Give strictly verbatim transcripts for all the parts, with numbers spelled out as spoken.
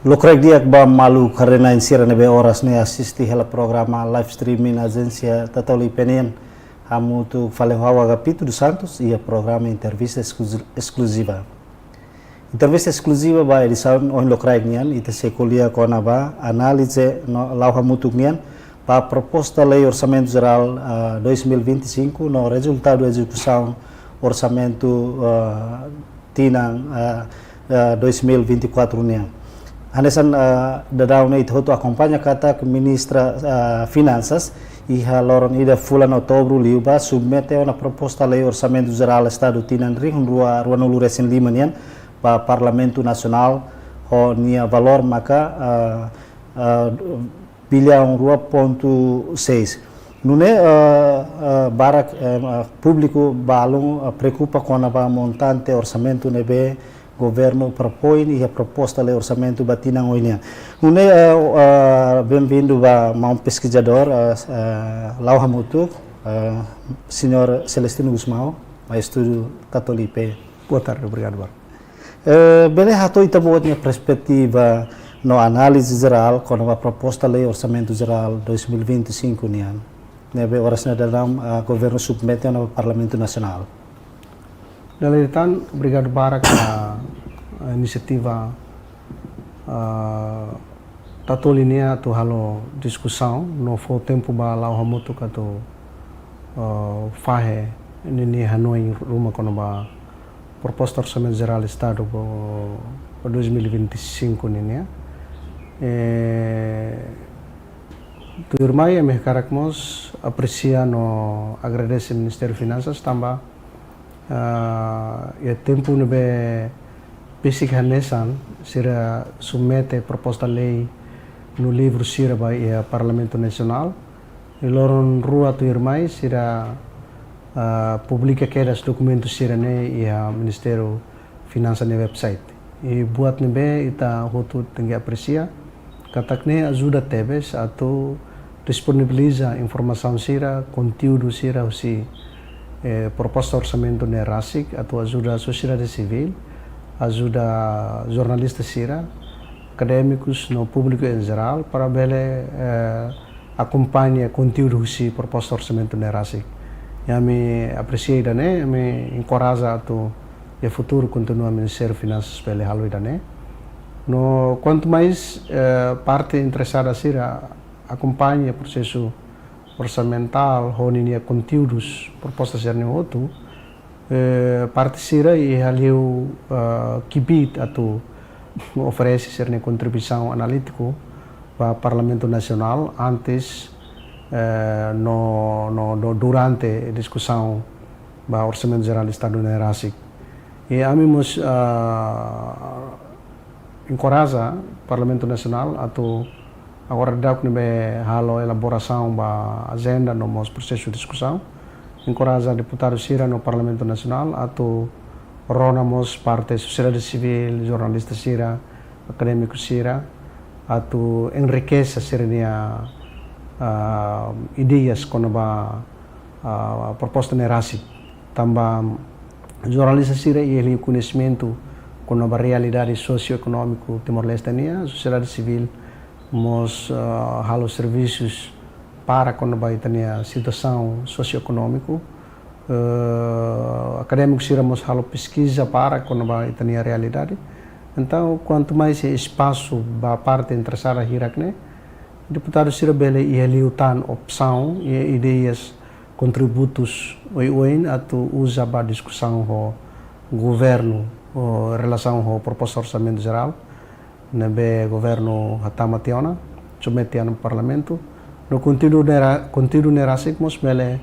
Lokraik di'ak ba maluk haree-na'in sira ne'ebé oras ne'e asiste hela programa live streaming Ajénsia Tatoli P N N. Hamutuk fali ho ha'u Agapito dos Santos iha programa entrevista eskluzi-, eskluziva. Entrevista eskluziva ba edisaun ohin lokraik nian, ita sei ko'alia kona-ba análize no la'o hamutuk nian ba proposta lei orsamentu jerál, ah, dois mil e vinte e cinco no rezultadu ezekusaun orsamentu, ah, tinan, ah, ah, dois mil e vinte e quatro nian. Hanesan, ah, daudaun ne'e ita hotu akompaña katak Ministra, ah, Finansas iha loron ida fulan Outubru liubá submete ona proposta lei orsamentu jerál Estadu tinan rihun rua ruanulu resin lima nian ba Parlamentu Nasionál ho nia valór maka, ah, ah, biliaun rua pontu seis. Nune'e, ah, ah, barak, eh, ah, públiku balun, ah, preokupa kona-ba montante orsamentu ne'ebé governu propoin iha proposta lei orsamentu ba tinan oin nian. Nune'e, ah, ah, benvindu ba maun peskizadór, ah, ah, la'o hamutuk, ah, Señór Celestino Gusmão, ba estúdiu Tatoli P. Boa tarde, obrigadu barak. Eh, bele hato'o ita-boot nia perspetiva no análize jerál kona-ba proposta lei orsamentu jerál dois mil e vinte e cinco nian, ne'ebé oras ne'e daudaun, ah, governu submete ona ba Parlamentu Nasionál. Dala ida tan, obrigadu barak ba, ah, inisiativa, ah, Tatoli nian atu halo diskusaun no fó tempu ba la'o hamutuk atu, ah, fahe ninia hanoin ruma kona-ba proposta orsamentu jerál Estadu ba, ba dois mil e vinte e cinco nian. Eh, tuirmai ami hakarak mós apresia no agradese Ministériu Finansas tanba, ah, iha tempu ne'ebé besik hanesan sira submete proposta lei no livru sira ba iha Parlamentu Nasionál. I loron rua tuirmai sira, ah, publika kedas dokumentu sira-ne'e iha Ministériu Finansas nia website. I buat ne'ebé ita hotu tenke apresia katak ne'e ajuda tebes atu disponibiliza informasaun sira, konteúdu sira husi, eh, proposta orsamentu ne'e rasik atu ajuda sosiedade sivíl, ajuda jornalista sira, akadémikus no públiku em jerál para bele, eh, akompaña konteúdu husi proposta orsamentu ne'e rasik. I ami apresia ida-ne'e, ami enkoraja atu iha futuru kontinua Ministériu Finansas bele halo ida-ne'e. No kuantu mais, eh, parte interesada sira akompaña prosesu orsamentál ho ninia konteúdus proposta sira-ne'e hotu, eh, parte sira iha liu, eh, kbiit atu oferese sira-nia kontribuisaun analítiku ba Parlamentu Nasionál antes, eh, no, no, no durante diskusaun ba Orsamentu Jerál Estadu ne'e rasik. I ami mós, ah, enkoraja Parlamentu Nasionál atu agora daudauk ne'ebé halo elaborasaun ba ajenda no mós prosesu diskusaun. Enkoraja deputadu sira no Parlamentu Nasionál atu rona mós parte sosiedade sivíl, jornalista sira, akadémiku sira, atu enrikese sira-nia, ah, ideias kona-ba, ah, proposta ne'e rasik. Tanba jornalista sira iha liu koñesimentu kona-ba realidade sosioekonómiku Timor-Leste nian, sosiedade sivíl mós, ah, halo servisus para kona-ba ita-nia situasaun sosioekonómiku. Eh, akadémiku sira mós halo peskiza para kona-ba ita-nia realidade. Entaun, kuantu mais espasu ba parte interesada hirak-ne'e, deputadu sira bele iha liután opsaun, iha ideias, kontributus oioin atu uza ba diskusaun ho governu, ho relasaun ho proposta orsamentu jerál ne'ebé governu hatama tiha ona, submete tiha ona ba Parlamentu. No konteúdu ne'e ra-, konteúdu ne'e rasik mós bele,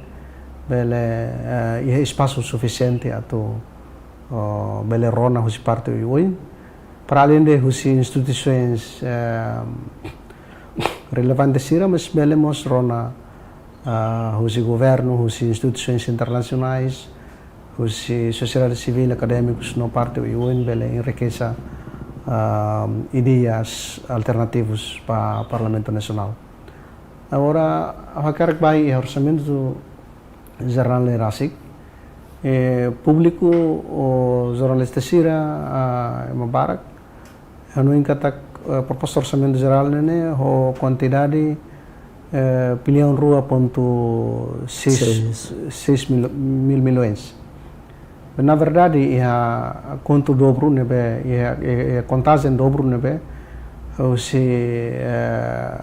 bele, eh, iha espasu sufisiente atu, oh, bele rona husi parte oioin. Para além de husi instituisoens, eh, relevante sira, mas bele mós rona, ah, husi governu, husi instituisoens internasionais, husi sosiedade sivíl, akadémikus no parte oioin bele enrikese, ah, ideias alternativus ba Parlamentu Nasionál. Agora, ha'u hakarak bá iha orsamentu jerál ne'e rasik. Eh, públiku, ou jornalista sira, ah, ema barak hanoin katak eh, proposta orsamentu jerál ne'e ne'e ho kuantidade, eh, biliaun rua pontu seis, Seis. seis mil, mil milhões. Na verdade, iha kontu dobru ne'ebé, iha, iha, iha kontajen dobru ne'ebé, husi, eh,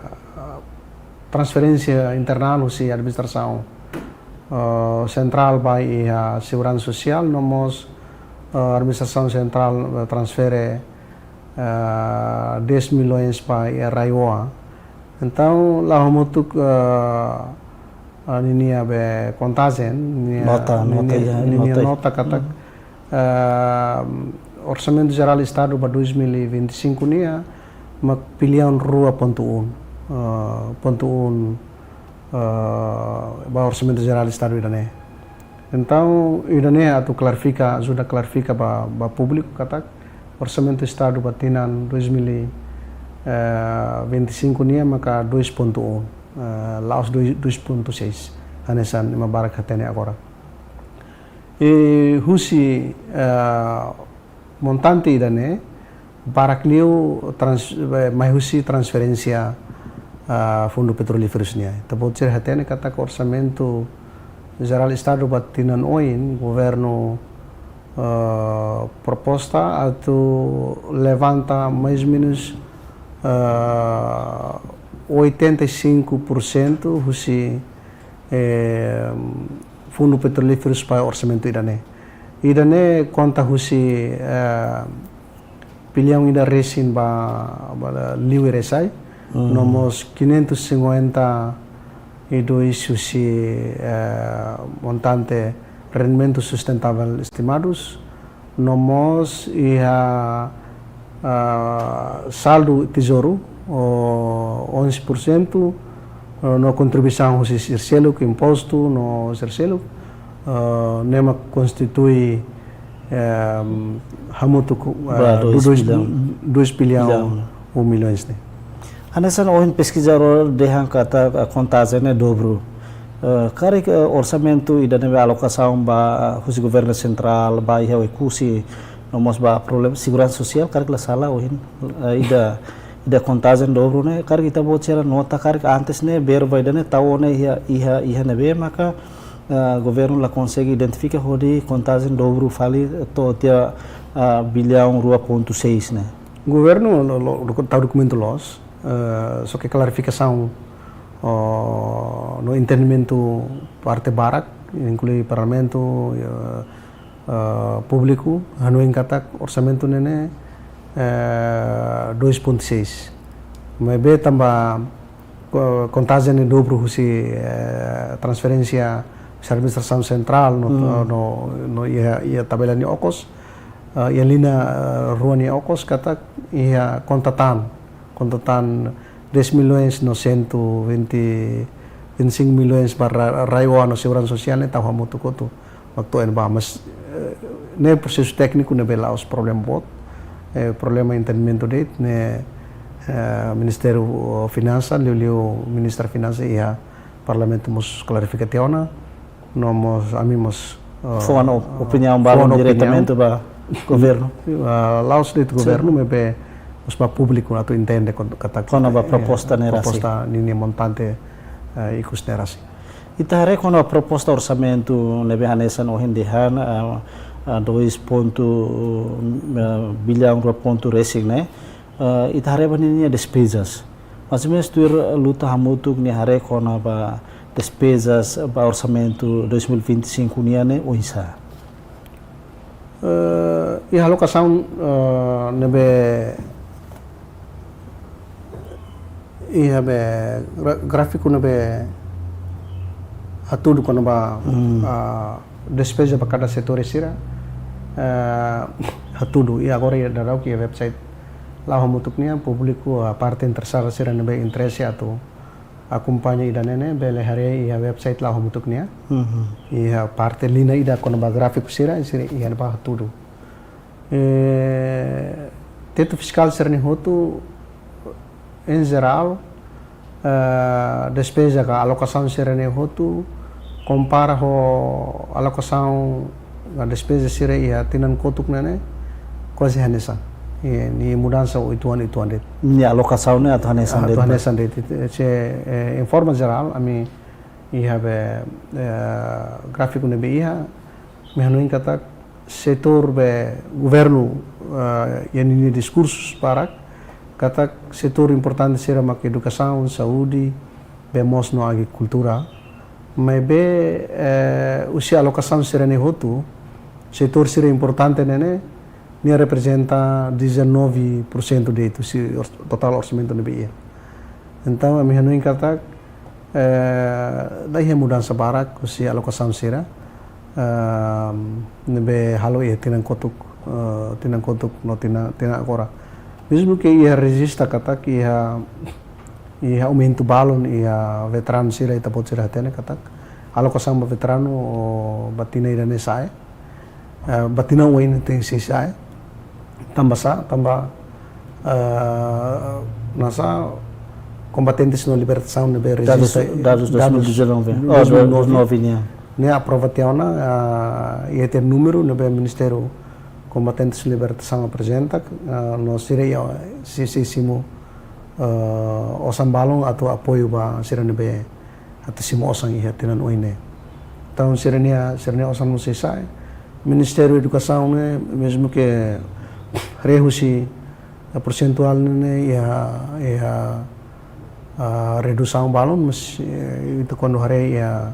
transferénsia internál husi administrasaun, eh, sentrál ba iha seguransa sosiál, no mós, eh, administrasaun sentrál, eh, transfere, eh, dez milhões ba iha RAEOA. Entaun, la'o hamutuk, eh, eh, ninia be kontajen, ninia, Nota, nota, ninia, ya, ninia nota. nota katak, Hmm. eh, Orsamentu Jerál Estadu ba dois mil e vinte e cinco nian, mak biliaun rua pontu um, eh, pontu um, eh, ba Orsamentu Jerál Estadu ida-ne'e. Entaun, ida-ne'e atu klarifika, ajuda klarifika ba, ba públiku katak, Orsamentu Estadu ba tinan dois mil e vinte e cinco nian maka dois pontu um, eh, la'ós dois, dois pontu seis. Hanesan ema barak hatene agora. I husi, eh, montante ida-ne'e, barak liu trans-, eh, mai husi transferénsia, ah, Fundu Petrolíferus nian. Ita-boot sira hatene katak Orsamentu Jerál Estadu ba tinan oin, governu, eh, proposta atu levanta mais ou menos, eh, oitenta e cinco por cento husi, eh, Fundu Petrolíferus ba orsamentu ida-ne'e. Ida-ne'e konta husi, eh, biliaun ida resin ba, ba liu iha rai-sa'e, Hmm. no mós quinhentos e cinquenta e dois husi, eh, montante rendimentu sustentável estimadus, no mós iha, ah, saldu tezouru, o onze por cento, eh, no kontribuisaun husi sira seluk, impostu, no sira seluk, eh, ne'e mak konstitui, eh, hamutuk, eh, Ba dois dois, biliaun. dois biliaun Biliaun. ou milhões ne'e. Hanesan ohin peskizadór dehan katak, eh, kontajen ne'e dobru. Eh, karik, eh, orsamentu ida ne'ebé alokasaun ba, eh, husi governu sentrál, ba iha Oekusi, no mós ba problema seguransa sosiál, karik la sala ohin, eh, ida, ida kontajen dobru ne'e, karik ita-boot sira nota karik antes ne'e, verba ida ne'e tau ne'e iha, iha, iha ne'ebé maka, eh, governu la konsege identifika hodi kontajen dobru fali to'o tiha, eh, biliaun rua pontu seis ne'e. Governu lo, lo, lo, tau dokumentu loos, eh, só ke klarifikasaun, oh, no entendimentu parte barak, inklui parlamentu, eh, eh, públiku, hanoin katak orsamentu ne'e ne'e, eh, dois pontu seis. Maibé tanba ko-, kontajen ne'e dobru husi, eh, transferénsia husi administrasaun sentrál no, Hmm. no, no iha, iha tabela nia okos, eh, iha liña, eh, rua nia okos katak iha konta tan, konta tan dez milhões no cento e vinte, vinte e cinco milhões ba ra-, RAEOA no seguransa sosiál ne'e tau hamutuk hotu. Waktu en ba, mas, eh, ne'e prosesu tékniku ne'ebé la'ós problema boot. Eh, problema entendimentu de'it ne'e, eh, Ministériu Finansa, liuliu Ministra Finansa iha Parlamentu mós klarifika tiha ona, no mós ami mós, eh, Fó ona op-, opiniaun fó balun ona opiniaun. Diretamente ba governu. Eh, la'ós de'it Sin. Governu, maibé mós ba públiku atu entende kon-, katak, Kona-ba eh, proposta ne'e rasik. Proposta ninia montante, eh, ikus ne'e rasik. Ita haree kona-ba proposta orsamentu ne'ebé hanesan ohin dehan, ah, ah, dois pontu, ah, biliaun rua pontu resin ne'e. Ah, ita haree ba ninia despezas. Mais ou menus tuir luta hamutuk nia haree kona-ba despezas ba orsamentu dois mil e vinte e cinco nian ne'e oinsá? Eh, iha alokasaun, eh, ne'ebé, iha be gra-, gráfiku ne'ebé hatudu kona-ba, Hmm. ah, despeza ba kada setór sira, eh, hatudu. I agora iha daudauk iha website la'o hamutuk nian, públiku, ah, parte interesada sira ne'ebé interese atu akompaña ida-ne'e ne'e bele haree iha website la'o hamutuk nian. Mhm. Iha parte liña ida kona-ba gráfiku sira, sira iha ne'ebá hatudu. Eh, tetu fiskál sira-ne'e hotu, em geral, eh, despeza ka alokasaun sira-ne'e hotu, kompara ho alokasaun ka despeza sira iha tinan kotuk ne'e ne'e, kuaze hanesan. eh, nia mudansa oituan, oituan de'it. Nia alokasaun ne'e atu hanesan de'it. Atu hanesan de'it. Se, eh, em forma jerál, ami iha be, eh, gráfiku ne'ebé iha, ami hanoin katak setór be governu, eh, iha ninia diskursu barak, katak setór importante sira mak edukasaun, saúde, be mós no agrikultura. Maibé, eh, husi alokasaun sira-ne'e hotu, setór sira importante ne'e ne'e, nia reprezenta dezanove por cento de'it husi or-, totál orsamentu ne'ebé iha. Entaun, ami hanoin katak, eh, la iha mudansa barak husi alokasaun sira, ehm, ne'ebé halo iha tinan kotuk, eh, tinan kotuk no tinan, tinan agora. Mezmu ke iha rejista katak iha, iha aumentu balun iha veteranu sira, ita-boot sira hatene katak alokasaun ba veteranu, o, ba tinan ida-ne'e sa'e, eh, ba tinan oin ne'e tenke sei sa'e. Tanba sá, tanba, eh, hanesan kombatentes no libertasaun ne'ebé rejista, dadus, dadus dois mil e dezanove. Oh, dois mil e nove. Dois mil e nove nian. Ne'e aprova tiha ona, eh, iha tiha númeru ne'ebé Ministériu Kombatentes no Libertasaun aprezenta, eh, no sira iha, sei, sei simu, eh, osan balun atu apoiu ba sira ne'ebé atu simu osan iha tinan oin ne'e. Entaun, sira-nia, sira-nia osan mós sei sa'e. Ministériu Edukasaun ne'e, mezmu ke haree husi, eh, persentuál ne'e, ne'e iha, iha, ah, redusaun balun, mas, eh, ita kuandu haree iha,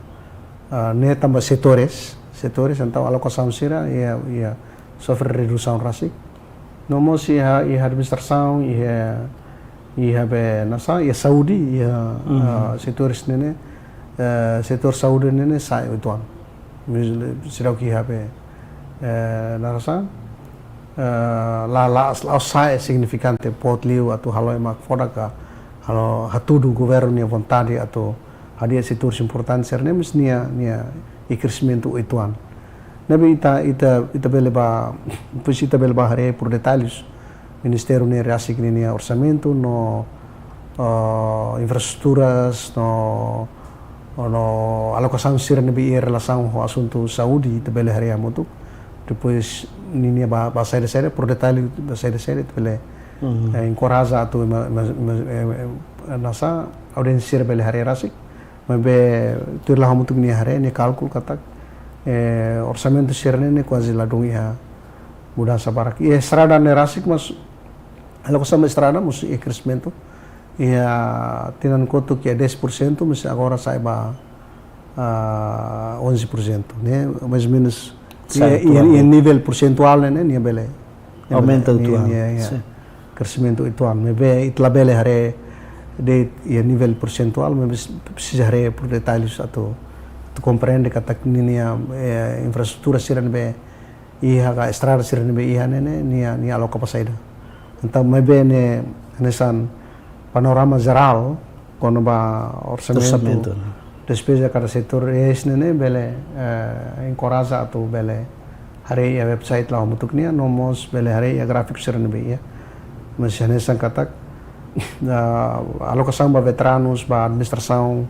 ah, ne'e tanba setores, setores, entaun alokasaun sira iha, iha sofre redusaun rasik. No mós iha, iha administrasaun, iha, iha be hanesan, iha saúde, iha, mhm, ah, setores ne'e ne'e, eh, setór saúde ne'e ne'e sa'e oituan. Mis-, seidauk iha be, eh, hanesan, eh, la, la, la sa'e signifikante boot liu atu halo ema hakfodak ka halo hatudu governu nia vontade atu hadi'a setór importante sira-ne'e, mas nia, nia iha kreximentu oituan. Ne'ebé ita, ita, ita bele bá, depois ita bele bá haree por detalles Ministériu ne'e rasik ninia orsamentu no, eh, infraestruturas no, no alokasaun sira ne'ebé iha relasaun ho asuntu saúde, ita bele haree hamutuk. Depois ninia ba, ba saida-saida, por detalles ba saida-saida, ita bele, mhm, eh, enkoraja atu ma, ma, ma, eh, eh, hanesan audiénsia sira bele haree rasik. Maibé tuir la'o hamutuk nia haree, nia kálkulu katak, eh, orsamentu sira-ne'e ne'e kuaze ladún iha mudansa barak. Iha estrada ne'e rasik, mas alokasaun ba estrada mós iha kreximentu. Iha tinan kotuk iha dez por cento, mas agora sa'e ba, ah, onze por cento, ne'e? Mais ou menos, sa'e iha, iha, iha nivel persentuál ne'e, ne'e, nia bele, nia bele, aumenta oituan. Nia, nia, sin. Kreximentu oituan. Maibé ita labele haree de'it iha nivel persentuál, maibé presiza haree por detalles atu, atu komprende katak ninia, eh, infraestrutura sira ne'ebé iha ka estrada sira ne'ebé iha ne'e ne'e, nia, nia aloka ba saida. Entaun, maibé ne'e, hanesan panorama jerál, kona-ba orsamentu, orsamentu, despeza kada setór, es ne'e ne'e, bele, eh, enkoraja atu bele haree iha website la'o hamutuk nian, no mós bele haree iha gráfiku sira ne'ebé iha. Mas hanesan katak, ah, alokasaun ba veteranus, ba administrasaun,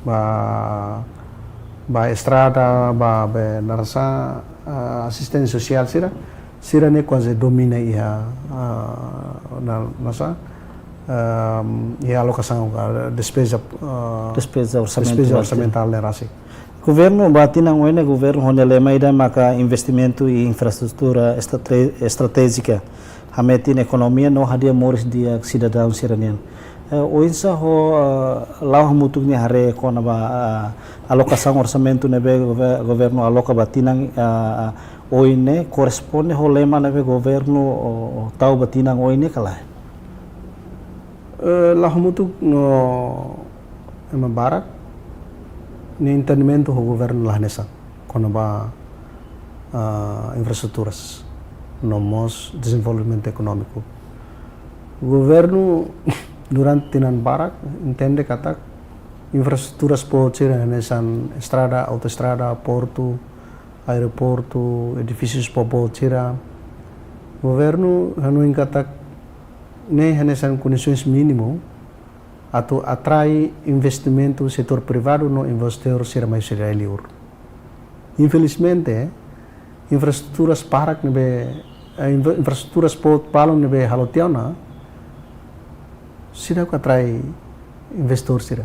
ba, ba estrada, ba, be hanesan, ah, asisténsia sosiál sira, sira-ne'e kuaze domina iha, ah, na, hanesan, ehm, iha alokasaun ka despeza, ah, despeza orsamentál, despeza orsamentál ne'e rasik. Governu ba tinan oin ne'e governu ho nia lema ida maka investimentu iha infraestrutura estrate-, estratéjika. Hametin ekonomia no hadi'a moris di'ak sidadaun sira-nian. Eh, oinsá ho, eh, la'o hamutuk nia haree kona-ba, eh, alokasaun orsamentu ne'ebé gove-, governu aloka ba tinan, eh, oin ne'e korresponde ho lema ne'ebé governu, o, o, tau ba tinan oin ne'e ka lae? Eh, la'o hamutuk no ema barak nia entendimentu ho governu la hanesan kona-ba, ah, infraestruturas no mós dezenvolvimentu ekonómiku. Governu durante tinan barak entende katak infraestruturas boot sira hanesan estrada, autoestrada, portu, aeroportu, edifísius boboot sira. Governu hanoin katak ne'e hanesan kondisoens mínimu atu atrai investimentu setór privadu no investidór sira mai husi rai-liur. Infelizmente, infraestruturas barak ne'ebé Eh, infra-, infraestruturas boot balun ne'ebé halo tiha ona, seidauk atrai investór sira.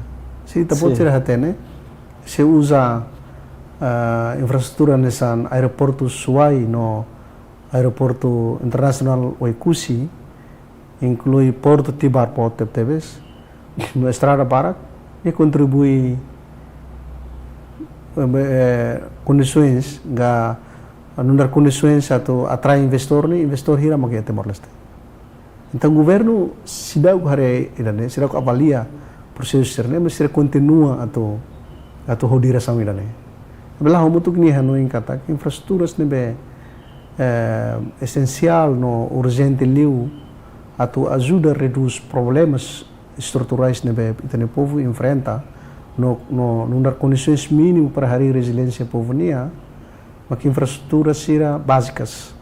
Se ita-boot sira hatene, se uza, eh, infraestrutura hanesan aeroportu Suai no aeroportu internasionál Oekusi, inklui portu Tibar boot tebetebes, no estrada barak, nia kontribui, eh, eh, kondisoens, ka nu'udar kondisoens atu atrai investór ne'e, investór hira mak iha Timor-Leste. Entaun governu seidauk haree ida-ne'e, seidauk avalia prosesu sira-ne'e, mas sira kontinua atu, atu hodi rasaun ida-ne'e. Bele hamutuk nia hanoin katak infraestruturas ne'ebé, eh, esensiál no urjente liu atu ajuda redús problemas estruturais ne'ebé ita-nia povu enfrenta, no, no, nu'udar kondisoens mínimu para harii reziliénsia povu nian, mak infraestrutura sira bázikas.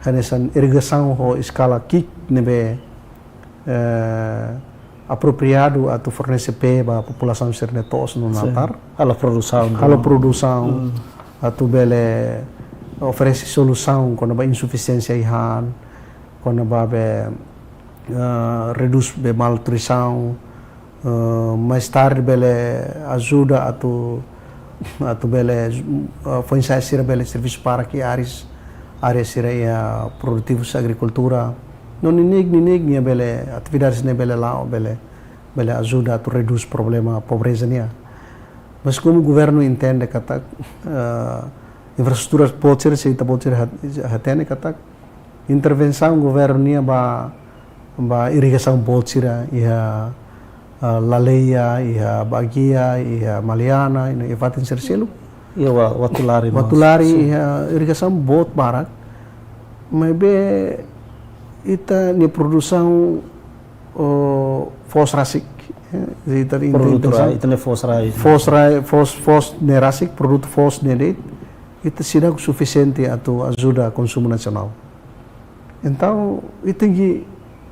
Hanesan irrigasaun ho eskala ki'ik ne'ebé, eh, apropriadu atu fornese pee ba populasaun sira-ne'e to'os no natar. Halo produsaun. Halo produsaun. Atu bele oferese solusaun kona-ba insufisiénsia iha an, kona-ba be, eh, redús be malnutrisaun, eh, mais tarde bele ajuda atu, atu bele, eh, foin-sa'e sira bele servisu barak iha áreas, área sira iha produtivus agrikultura. No neineik, neineik nia bele, atividades ne'e bele la'o, bele, bele ajuda atu redús problema pobreza nian. Mas komu governu entende katak, eh, infraestruturas boot sira, se ita-boot sira hat-, hatene katak, intervensaun governu nian ba, ba irrigasaun boot sira iha, ah, Laleia, iha Baguia, iha Maliana, iha fatin sira seluk. Iha Wa-, Watulari mós. Watulari, iha irrigasaun boot barak. Maibé ita-nia produsaun, oh, foos rasik. Eh, ita, ita, produtu ita, rai, ita-nia foos rai. Foos rai, foos, foos ne'e rasik, produtu foos ne'e de'it. Ita seidauk sufisiente atu ajuda konsumu nasionál. Entaun, ita tenke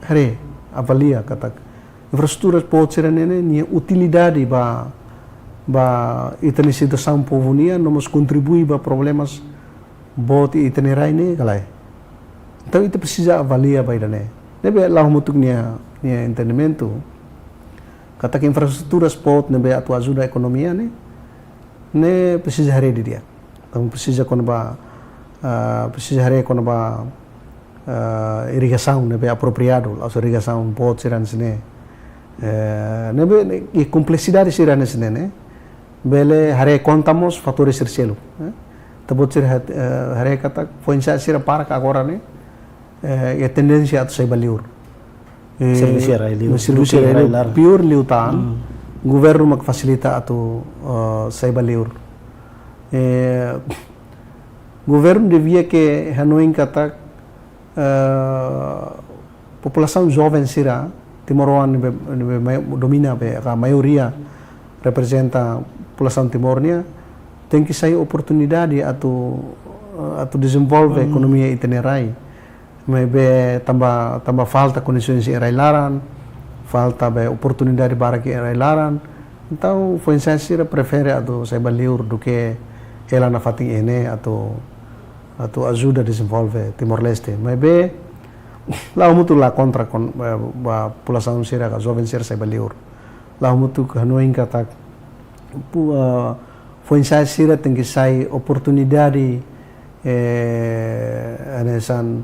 haree, avalia katak infraestruturas boot sira-ne'e ne'e nia utilidade ba, ba ita-nia situasaun povu nian, no mós kontribui ba problemas boot iha ita-nia rai ne'e ka lae. Entaun, ita presiza avalia ba ida-ne'e. Ne'ebé la'o hamutuk nia, nia entendimentu katak infraestruturas boot ne'ebé atu ajuda ekonomia ne'e, ne'e presiza haree didi'ak. Entaun presiza kona-ba, ah, presiza haree kona-ba, ah, irrigasaun ne'ebé apropriadu, la'ós irrigasaun boot sira hanesan ne'e. Eh, ne'ebé, ne'e, iha kompleksidade sira hanesan ne'e, ne'e bele haree konta mós fatores sira seluk, eh. Ita-boot sira hat-, eh, haree katak foin-sa'e sira barak agora ne'e, eh, iha tendénsia atu sai ba liur. Eh, servisu iha rai liur. Servisu iha rai liur, rai laran. Piór liután, governu mak fasilita atu, eh, sai ba liur. Eh, governu devia ke hanoin katak, eh, populasaun joven sira, timoroan ne'ebé, ne'ebé mai-, domina be, ka maioria reprezenta populasaun Timor nian, tenke sai oportunidade atu, eh, atu dezenvolve ekonomia ita-nia rai. Maibé tanba, tanba falta kondisoens iha rai laran, falta be oportunidade barak iha rai laran. Entaun, foin-sa'e sira prefere atu sai ba liur duké hela nafatin iha ne'e atu, atu ajuda dezenvolve Timor-Leste. Maibé, la'o hamutuk, la kontra kon, eh, ba populasaun sira ka joven sira sai ba liur. La'o hamutuk hanoin katak pu-, eh, foin-sa'e sira tenke sai oportunidade, eh, hanesan,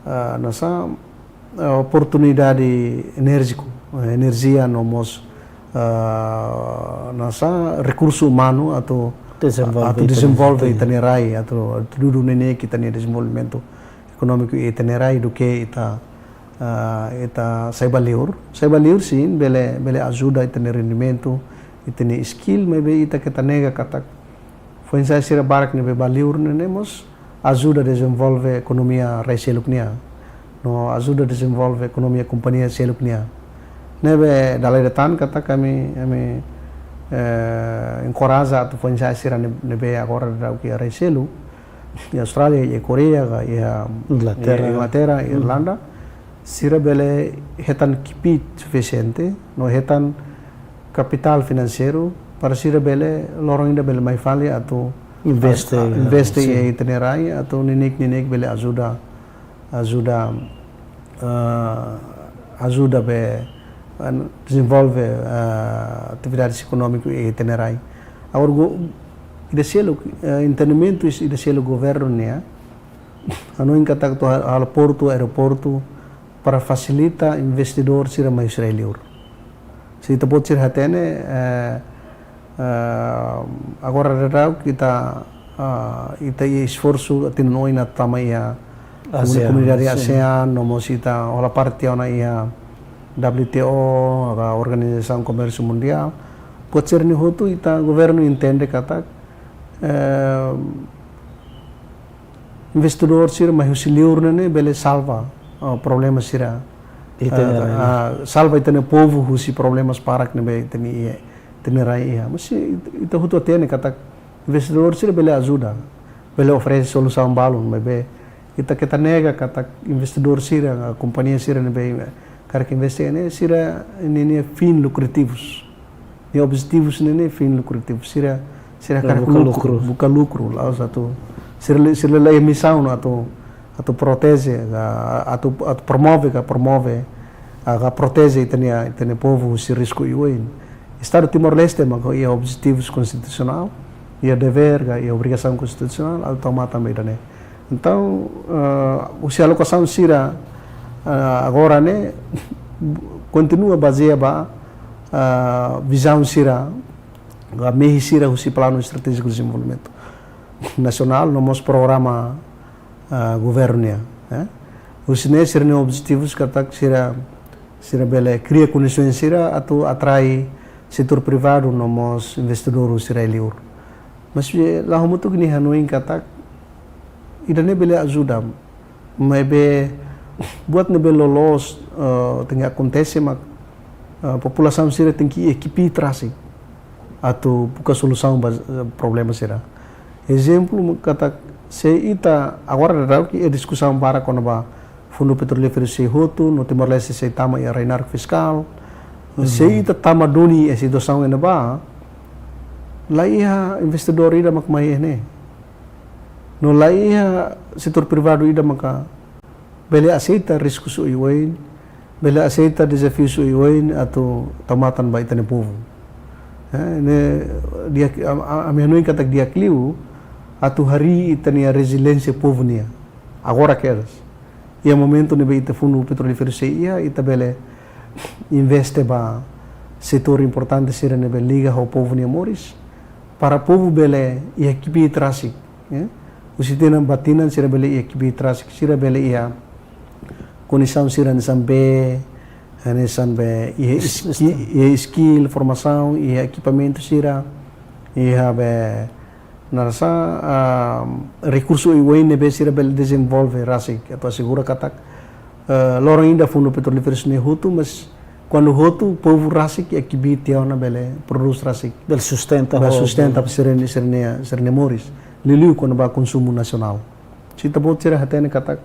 eh, hanesan, eh, oportunidade enérjiku, eh, enerjia no mós, eh, hanesan rekursu umanu atu, dezenvolve atu ita-nia dezenvolve rai, ita-nia rai, atu, atu dudu neineik ita-nia dezenvolvimentu ekonómiku iha ita-nia rai duké ita, ah, ita sai ba liur. Sai ba liur sin, bele, bele ajuda ita-nia rendimentu, ita-nia skill, maibé ita keta nega katak foin-sa'e sira barak ne'ebé ba liur ne'e, ne'e mós ajuda dezenvolve ekonomia rai seluk nian. No ajuda dezenvolve ekonomia kompañia seluk nian. Ne'ebé dala ida tan katak ami, ami, eh, enkoraja atu foin-sa'e sira ne-, ne'ebé agora daudaun iha rai seluk, iha Austrália, iha Koreia, ka iha Inglaterra. Iha Inglaterra, Irlanda, sira bele hetan kbiit sufisiente, no hetan kapitál finanseiru, para sira bele, loron ida bele mai fali atu investe, a-, a-, investe iha ita-nia rai, atu neineik, neineik bele ajuda, ajuda, ah, ajuda be, ah, dezenvolve, ah, atividades ekonómiku iha ita-nia rai. Agora, go-, ida seluk, eh, entendimentu is-, ida seluk governu nian, hanoin katak atu ha-, halo portu, aeroportu, para fasilita investidór sira mai husi rai-liur. Se ita-boot sira hatene, eh, eh, agora daudaun ita, ah, ita iha esforsu tinan oin atu tama iha komu-, ASEAN, komunidade sin. ASEAN, no mós ita hola parte ona iha W T O, ka Organizasaun Komérsiu Mundiál. Buat sira-ne'e hotu ita governu entende katak, eh, investidór sira mai husi liur ne'e bele salva, ah, problema sira. Ita-nia, ah, rai. Ah, salva ita-nia povu husi problemas barak ne'ebé ita-nia iha, ita-nia rai iha. Mas ita, ita hotu hatene katak investidór sira bele ajuda, bele oferese solusaun balun, maibé ita keta nega katak investidór sira, ah, kompañia sira ne'ebé karik investe ne'e, sira ninia fin lukrativus. Nia objetivu sira-ne'e fin lukrativu. Sira, sira hakarak buka lukru, lukru. Buka lukru, la'ós atu, sira la, sira la iha misaun atu, atu proteje, ka, atu, atu promove, ka promove, ka, ka proteje ita-nia, ita-nia povu husi risku oioin. Estadu Timor-Leste maka iha objetivus konstitusionál, iha devér, ka iha obrigasaun konstitusionál atu tau matan ba ida-ne'e. Entaun, eh, husi alokasaun sira, eh, agora ne'e kontinua bazeia ba, eh, vizaun sira, ka mehi sira husi Planu Estratéjiku Dezenvolvimentu Nasionál, no mós programa, eh, governu nian, eh. Husi ne'e sira-nia objetivus katak sira, sira bele kria kondisoens sira atu atrai setór privadu no mós investidór husi rai-liur. Mas, eh, la hamutuk nia hanoin katak ida-ne'e bele ajuda. Maibé buat ne'ebé loloos, eh, tenke akontese mak, eh, populasaun sira tenke ekipe trasi atu buka solusaun ba, eh, problema sira. Ezemplu, katak se ita agora daudaun iha diskusaun barak kona-ba Fundu Petrolíferu sei hotu, no Timor-Leste sei tama iha rai-naruk fiskál. Mhm. Se ita tama duni iha situasaun ne'ebá, la iha investidór ida mak mai iha ne'e. No la iha setór privadu ida maka bele aseita riskus oioin, bele aseita dezafius oioin atu tau matan ba ita-nia povu. Eh, ne'e di'ak, am-, am-, ami hanoin katak di'ak liu atu harii ita-nia reziliénsia povu nian. Agora kedas. Iha momentu ne'ebé ita Fundu Petrolíferu sei iha, ita bele investe ba setór importante sira ne'ebé liga ho povu nia moris, para povu bele iha ekipe trasi, ya. Husi tinan ba tinan sira bele iha ekipe trasi, sira bele iha kondisaun sira hanesan bee, hanesan bee iha, is-, ski-, iha skill, formasaun, iha ekipamentu sira, iha be naran sá, ah, rekursu oioin ne'ebé sira bele dezenvolve rasik, atu asegura katak, eh, loron ida Fundu Petrolíferu ne'e hotu, mas kuandu hotu, povu rasik iha kbiit tiha ona bele prodús rasik. Bele sustenta, bele ho sustenta sira-nia, sira-nia, sira-nia moris. Liuliu kona-ba konsumu nasionál. Se ita-boot sira hatene katak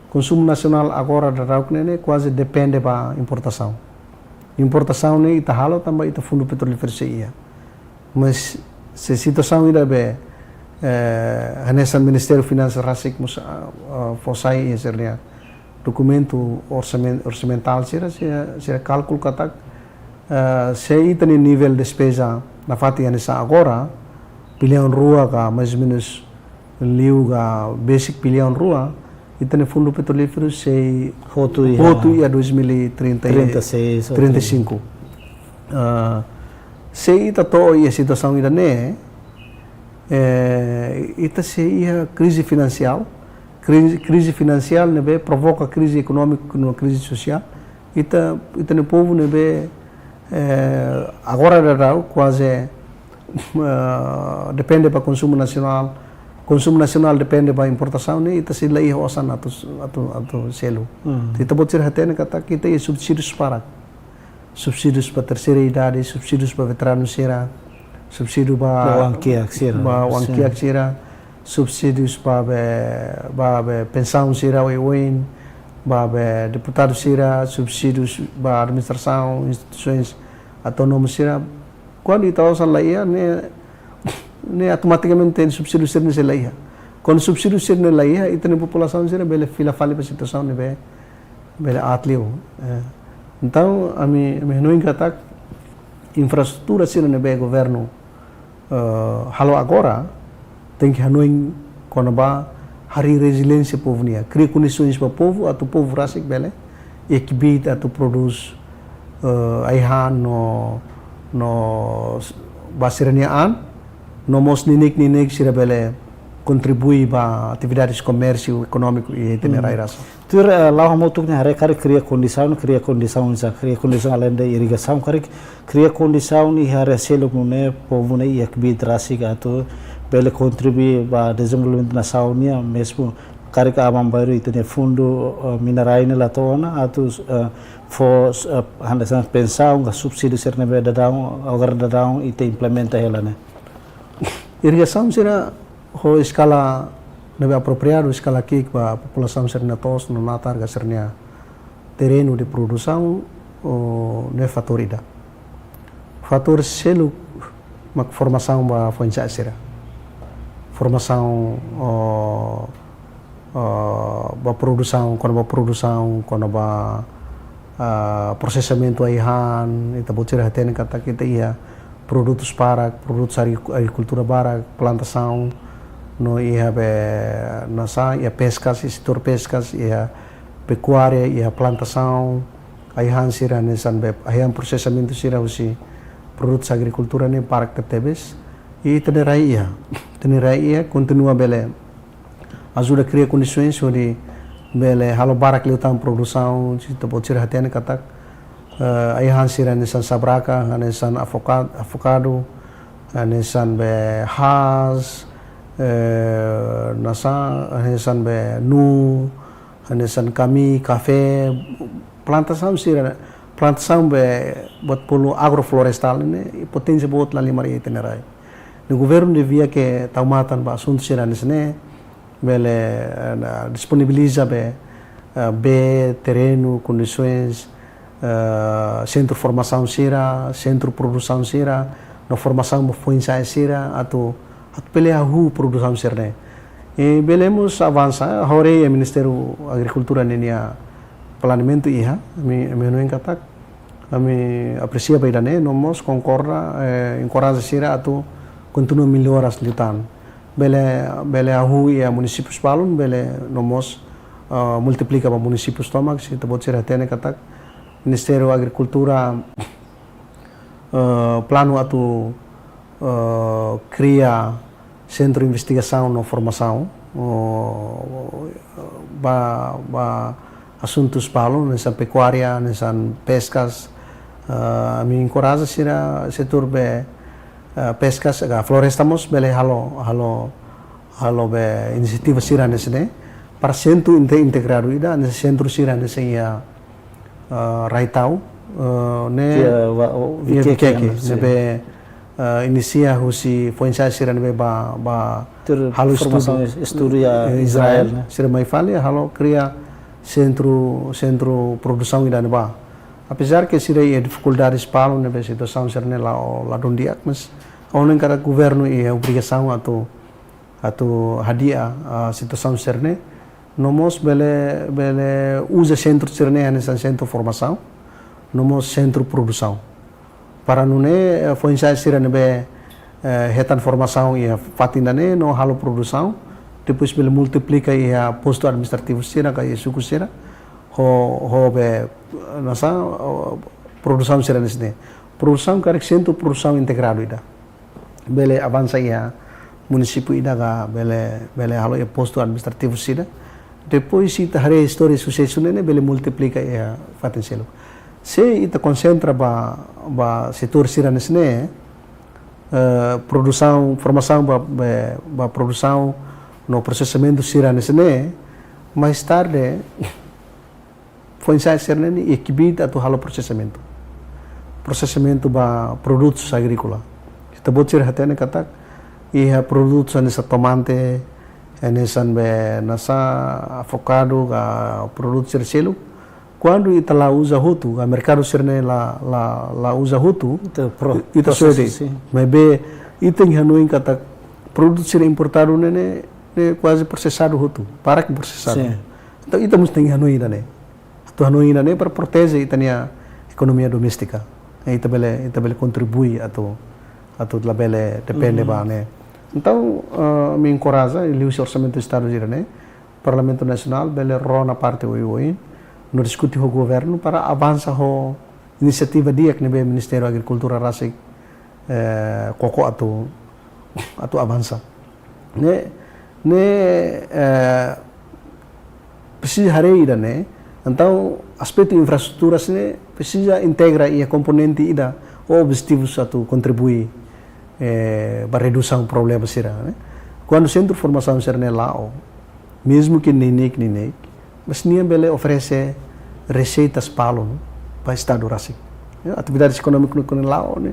konsumu nasionál agora daudauk ne'e, ne'e kuaze depende ba importasaun. Importasaun ne'e ita halo tanba ita Fundu Petrolíferu sei iha. Mas se situasaun ida be, eh, hanesan Ministériu Finansas rasik mós, ah, ah, fó sai iha sira-nia dokumentu orsamen-, orsamentál sira, sira, sira kalkula katak, eh, se ita-nia nivel despeza nafatin hanesan agora, biliaun rua ka mais ou menus liu ka besik biliaun rua, ita-nia Fundu Petrolíferu sei hotu iha, hotu iha dois mil e trinta e, trinta e seis, trinta e cinco. Ah, se ita to'o iha situasaun ida-ne'e, eh, ita sei iha krize finansiál, krize, krize finansiál ne'ebé provoka krize ekonómiku no krize sosiál. Ita, ita-nia povu ne'ebé, eh, agora daudauk kuaze, eh, depende ba konsumu nasionál, konsumu nasionál depende ba importasaun, ne'e ita sei la iha osan atu, atu, atu selu. Hmm. Ita-boot sira hatene katak ita iha subsídius barak. Subsídius ba terseira idade, subsídius ba veteranu sira, subsídiu ba, ba oan-kiak sira, ba oan-kiak sira, subsídius ba be, ba be pensaun sira oioin, ba be deputadu sira, subsídius ba administrasaun, instituisoens autónomu sira. Kuandu ita osan la iha, ne'e, ne'e automatikamente subsídiu sira-ne'e sei la iha. Kuandu subsídiu sira-ne'e la iha, ita-nia populasaun sira bele fila fali ba situasaun ne'ebé bele aat liu. Eh, entaun, ami, ami hanoin katak infraestrutura sira ne'ebé governu, eh, halo agora, tenke hanoin kona-ba harii reziliénsia povu nian, kria kondisoens ba povu, atu povu rasik bele iha kbiit atu prodús, eh, ai-han no, no s-, ba sira-nia an, no mós neineik-neineik sira bele kontribui ba atividades komérsiu ekonómiku iha ita-nia rai rasik. Tuir, eh, la'o hamutuk ne'e haree karik kria kondisaun, kria kondisaun oinsá, kria kondisaun aleinde irrigasaun, karik kria kondisaun iha área seluk ne'e, povu ne'e iha kbiit rasik atu bele kontribui ba dezenvolvimentu nasaun nian, mezmu karik aban-bainrua ita-nia fundu, eh, minerai ne'e la to'o ona, atu, eh, fó, eh, hanesan pensaun ka subsídiu sira ne'ebé daudaun, agora daudaun ita implementa hela ne'e. Irrigasaun sira ho eskala ne'ebé apropriadu, eskala ki'ik ba populasaun sira-nia to'os no natar ka sira-nia terrenu de produsaun, o, ne'e fatór ida. Fatór seluk mak formasaun ba foin-sa'e sira. Formasaun, o, o, ba produsaun, kona-ba produsaun, kona-ba, ah, prosesamentu ai-han, ita-boot sira hatene katak ita iha produtus barak, produtus agri-, agrikultura barak, plantasaun, no iha be, nusá, iha peskas, iha setór peskas, iha pekuária, iha plantasaun, ai-han sira hanesan be, ai-han prosesamentu sira husi produtus agrikultura ne'e barak tebetebes. I ita-nia rai iha, ita-nia rai iha, kontinua bele ajuda kria kondisoens hodi bele halo barak liután produsaun, se ita-boot sira hatene katak, eh, ai-han sira hanesan sabraka, hanesan avoka-, avokadu, hanesan be haas, eh, nusá, hanesan be nuu, hanesan kami, kafé, plantasaun sira, plantasaun be buat bolu agroflorestál ne'e, poténsia boot lahalimar iha ita-nia rai. No governu devia ke tau matan ba asuntu sira hanesan ne'e, bele, eh, na, disponibiliza be, eh, bee, terrenu, kondisoens, eh, sentru formasaun sira, sentru produsaun sira, no formasaun ba foin-sa'e sira, atu, atu bele hahú produsaun sira-ne'e. I bele mós avansa, ha'u haree Ministériu Agrikultura ninia planeamentu iha, ami, ami hanoin katak, ami apresia ba ida-ne'e, no mós konkorda, eh, enkoraja sira atu kontinua mellora liután. Bele, bele hahú iha munisípius balun, bele no mós, eh, multiplika ba munisípius tomak, se ita-boot sira hatene katak Ministériu Agrikultura, eh, planu atu, eh, kria sentru investigasaun no formasaun, o, ba, ba asuntus balun, hanesan pekuária, hanesan peskas, eh, ami enkoraja sira setór be, eh, peskas, ka floresta mós bele halo, halo, halo be inisiativa sira hanesan ne'e, para sentru inte-, integradu ida, hanesan sentru sira hanesan iha, eh, Rai-Tau, eh, ne'e, Iha wa-, o, iha Vikeke, Vikeke, hanesan ne'ebé, eh, inisia husi foin-sa'e sira ne'ebé ba, ba Tuir halo formasaun estudu, es-, estudu iha eh, Israel, Israel, ne'e. Sira mai fali halo kria sentru, sentru produsaun ida-ne'ebá. Apezar ke sira iha difikuldades balun ne'ebé situasaun sira-ne'e la, ladún di'ak, mas ha'u hanoin katak governu iha obrigasaun atu, atu hadi'a, ah, situasaun sira-ne'e. No mós bele, bele uza sentru sira-ne'e hanesan sentru formasaun, no mós sentru produsaun. Para nune'e, eh, foin-sa'e sira ne'ebé, eh, hetan formasaun iha fatin ida-ne'e no halo produsaun, depois bele multiplika iha postu administrativu sira ka iha suku sira, ho, ho be, eh, nusá, o, produsaun sira hanesan ne'e. Produsaun karik sentru produsaun integradu ida. Bele avansa iha munisípiu ida ka bele, bele halo iha postu administrativu sira. Depois se ita haree istória susesu ne'e, ne'e bele multiplika iha fatin seluk. Se ita konsentra ba, ba setór sira hanesan ne'e, eh, produsaun, formasaun ba, ba, ba produsaun no prosesamentu sira hanesan ne'e, mais tarde, foin-sa'e sira-ne'e nia kbiit atu halo prosesamentu. Prosesamentu ba produtus agríkola. Ita-boot sira hatene katak, iha produtus hanesan tomate, hanesan be nusá, avokadu, ka produtus sira seluk. Kuandu ita la uza hotu, ka merkadu sira-ne'e la, la, la uza hotu, Ita pro-, ita prosesu, suede. Sin. Maibé, ita hanoin katak produtus sira importadu ne'e, ne'e ne'e kuaze prosesadu hotu, barak prosesadu. Sin. Entaun, ita mós tenke hanoin ida-ne'e. Atu hanoin ida-ne'e para proteje ita-nia ekonomia doméstika. Ita bele, ita bele kontribui atu, atu labele depende ba ne'e. Entaun, eh, ami enkoraja, liuhusi Orsamentu Estadu sira-ne'e, Parlamentu Nasionál bele rona parte oioin, no diskute ho governu para avansa ho inisiativa di'ak ne'ebé Ministériu Agrikultura rasik, eh, koko atu, atu avansa. Ne'e, ne'e, eh, presiza haree ida-ne'e, entaun aspetu infraestrutura sira-ne'e presiza integra iha komponente ida ou objetivu atu kontribui, eh, ba redusaun problema sira, ne'e. Kuandu sentru formasaun sira-ne'e la'o, mezmu ke neineik-neineik, mas nia bele oferese reseitas balun ba Estadu rasik. Ya, atividades ekonómiku ne'e kuandu la'o ne'e,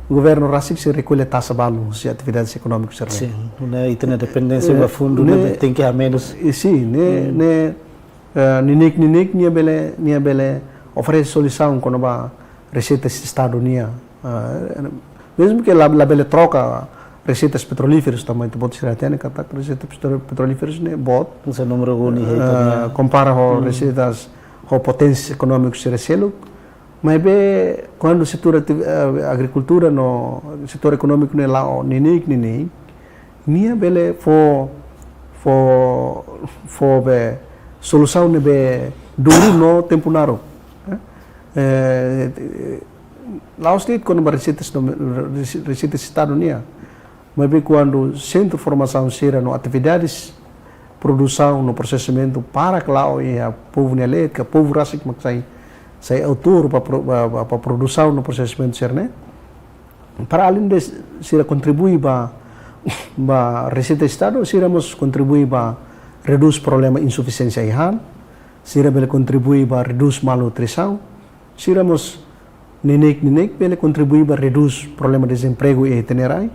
governu rasik sei rekolla taxa balun husi atividades ekonómiku sira-ne'e. Sin, ne'e ita-nia dependénsia ba fundu ne'e tenke hamenus. I sin, ne'e, ne'e, eh, neineik-neineik nia bele, nia bele oferese solusaun kona-ba reseitas Estadu nian. Ah, mezmu ke la, labele troka reseitas petrolíferus, tanba ita-boot sira hatene katak reseitas petro-, petrolíferus ne'e boot. Hanesan númeru uni, eh, ita-nia, kompara ho reseitas, ho poténsias ekonómikas sira seluk. Maibé kuandu setór ati-, eh, agrikultura no setór ekonómiku ne'e la'o neineik-neineik, nia bele fó, fó, fó be solusaun ne'ebé duru no tempu naruk. Eh, eh, la'ós de'it kona-ba reseitas no, resi-, reseitas Estadu nian. Maibé kuandu sentru formasaun sira no atividades produsaun no prosesamentu barak la'o iha povu nia leet, ka povu rasik mak sai, sai autór ba pro-, ba, ba, ba produsaun no prosesamentu sira-ne'e. Para além de sira kontribui ba, ba reseita Estadu, sira mós kontribui ba redús problema insufisiénsia ai-han, sira bele kontribui ba redús malnutrisaun, sira mós neineik-neineik bele kontribui ba redús problema dezempregu iha ita-nia rai.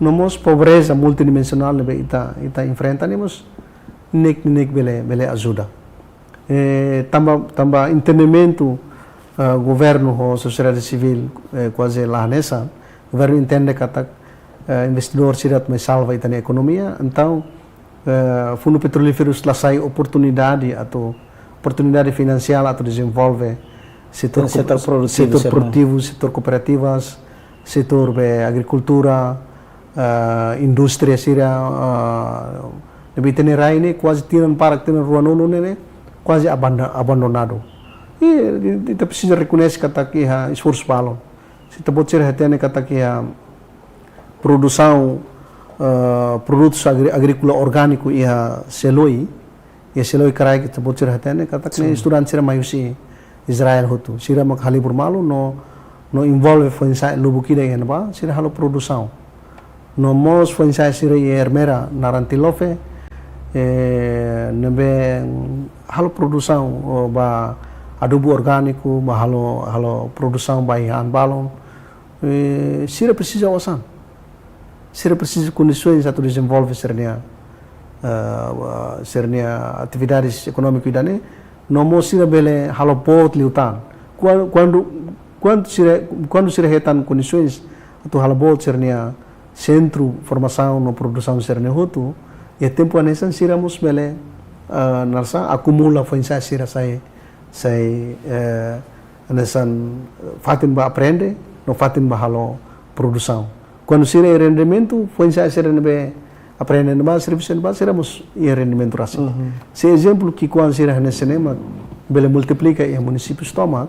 No mós pobreza multidimensionál ne'ebé ita, ita enfrenta ne'e mós neineik-neineik bele, bele ajuda. Eh, tanba, tanba entendimentu, eh, governu ho sosiedade sivíl, eh, kuaze la hanesan, governu entende katak, eh, investidór sira atu mai salva ita-nia ekonomia, entaun, eh, fundu petrolíferus la sai oportunidade atu, oportunidade finansiál atu dezenvolve setór, setór ko-, produtivu, setór sira, produtivu, setór kooperativas, setór be agrikultura, eh, indústria sira, eh, ne'ebé ita-nia rai ne'e kuaze tinan barak, tinan ruanulu ne'e, ne'e kuaze abanda-, abandonadu. I, i, ita presiza rekoñese katak iha esforsu balun. Se ita-boot sira hatene katak iha produsaun, eh, produtus agri-, agríkola orgániku iha Seloi, iha Seloi kraik ita-boot sira hatene katak ne'e, sin, estudante sira mai husi Israel hotu. Sira mak halibur malu no, no envolve foin-sa'e lubuk ida iha ne'ebá, sira halo produsaun. No mós foin-sa'e sira iha Ermera naran Tilofe, eh, ne'ebé halo produsaun, o, ba adubu orgániku, ba halo, halo produsaun ba iha an balun. Eh, sira presiza osan. Sira presiza kondisoens atu dezenvolve sira-nia, eh, sira-nia atividades ekonómiku ida-ne'e, no mós sira bele halo boot liután. Kuan-, kuandu, kuandu sira, kuandu sira hetan kondisoens atu halo boot sira-nia sentru formasaun no produsaun sira-ne'e hotu, iha tempu hanesan sira mós bele, eh, naran sá, akumula foin-sa'e sira sai, sai, eh, hanesan fatin ba aprende, no fatin ba halo produsaun. Kuandu sira iha rendimentu, foin-sa'e sira ne'ebé aprende ne'ebá, servisu ne'ebá, sira mós iha rendimentu rasik. Mhm. Se ezemplu ki'ikoan sira hanesan ne'e mak bele multiplika iha munisípius tomak,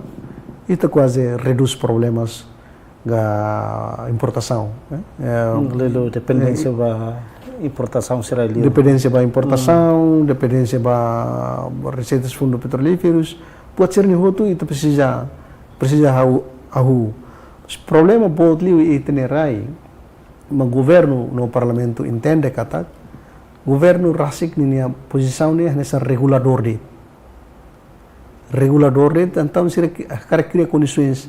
ita kuaze redús problemas ka importasaun, eh. Eh, hmm, liuliu dependénsia, eh, ba importasaun sira liu. Dependénsia ba importasaun, hmm, dependénsia ba reseitas fundu petrolíferus. Buat sira-ne'e hotu ita presiza, presiza hahú, hahú. Problema boot liu iha ita-nia rai, mak governu no parlamentu entende katak governu rasik ninia pozisaun ne'e hanesan reguladór de'it. Reguladór de'it, entaun sira ki-, hakarak kria kondisoens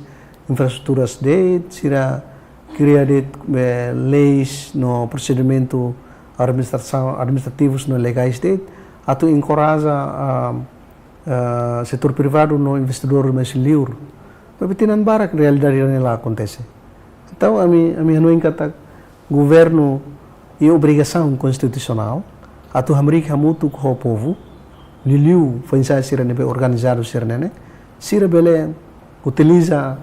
infraestruturas de'it, sira kria de'it, eh, leis no prosedimentu administrasaun, administrativus no legais de'it, atu enkoraja, ah, ah, setór privadu no investidór mai husi liur. Maibé tinan barak realidade ne'e la akontese. Entaun, ami, ami hanoin katak governu iha obrigasaun konstitusionál atu hamriik hamutuk ho povu, liuliu foin-sa'e sira ne'ebé organizadu sira-ne'e, sira bele utiliza,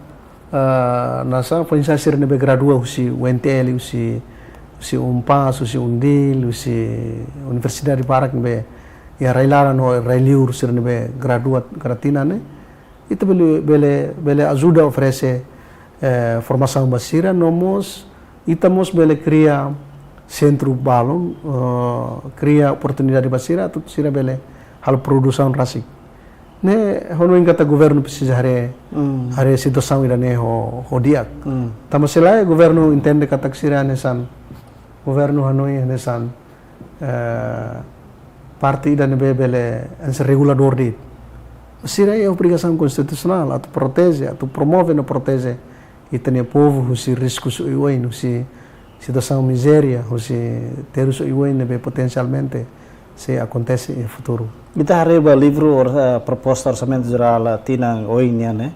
ah, nasa foin-sa'e sira ne'ebé gradua husi U N T L, husi, husi UNPAZ, husi UNDIL, husi universidade barak ne'ebé iha rai-laran no rai-liur sira ne'ebé gradua kada tinan ne'e, ita bele, bele, bele ajuda oferese, eh, formasaun ba sira, no mós, ita mós bele kria sentru balun, eh, kria oportunidade ba sira, atu sira bele halo produsaun rasik. Ne'e, ha'u hanoin katak governu presiza haree, Hmm. haree situasaun ida-ne'e ho, ho di'ak. Hmm. Tanba selae governu entende katak sira hanesan, governu hanoin hanesan, eh, parte ida ne'ebé bele hanesan reguladór de'it. Sira iha obrigasaun konstitusionál atu proteje, atu promove no proteje ita-nia povu husi riskus oioin, husi situasaun mizéria, husi terus oioin ne'ebé potensialmente sei akontese iha futuru. Ita haree ba livru or-, eh, proposta orsamentu jerál, eh, tinan oin nian ne'e,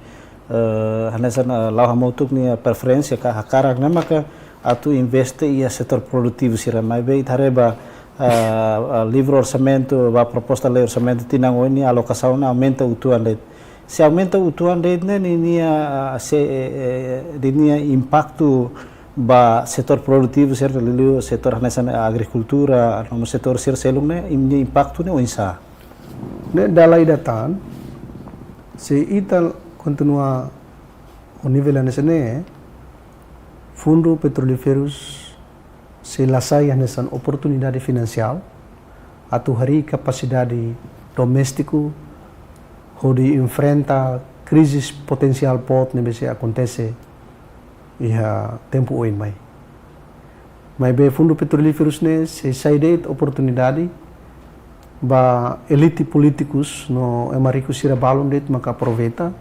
eh, hanesan, eh, la'o hamutuk nia preferénsia ka hakarak ne'e maka atu investe iha setór produtivu sira, maibé ita haree ba, ah, ah, livru orsamentu, ba proposta lei orsamentu tinan oin nia alokasaun ne'e aumenta uitoan de'it. Se aumenta uitoan de'it ne'e, ninia, ah, se, eh, eh, ninia impaktu ba setór produtivu sira, liuliu setór hanesan agrikultura, no mós setór sira seluk ne'e, ninia impaktu ne'e oinsá? Ne'e dala ida tan, se ita kontinua ho nivel hanesan ne'e, Fundu Petrolíferus sei la sai hanesan oportunidade finansiál atu harii kapasidade doméstiku hodi enfrenta krize potensiál boot ne'ebé sei akontese iha tempu oin mai. Maibé Fundu Petrolíferus ne'e sei sai de'it oportunidade ba elite polítikus no ema riku sira balun de'it maka aproveita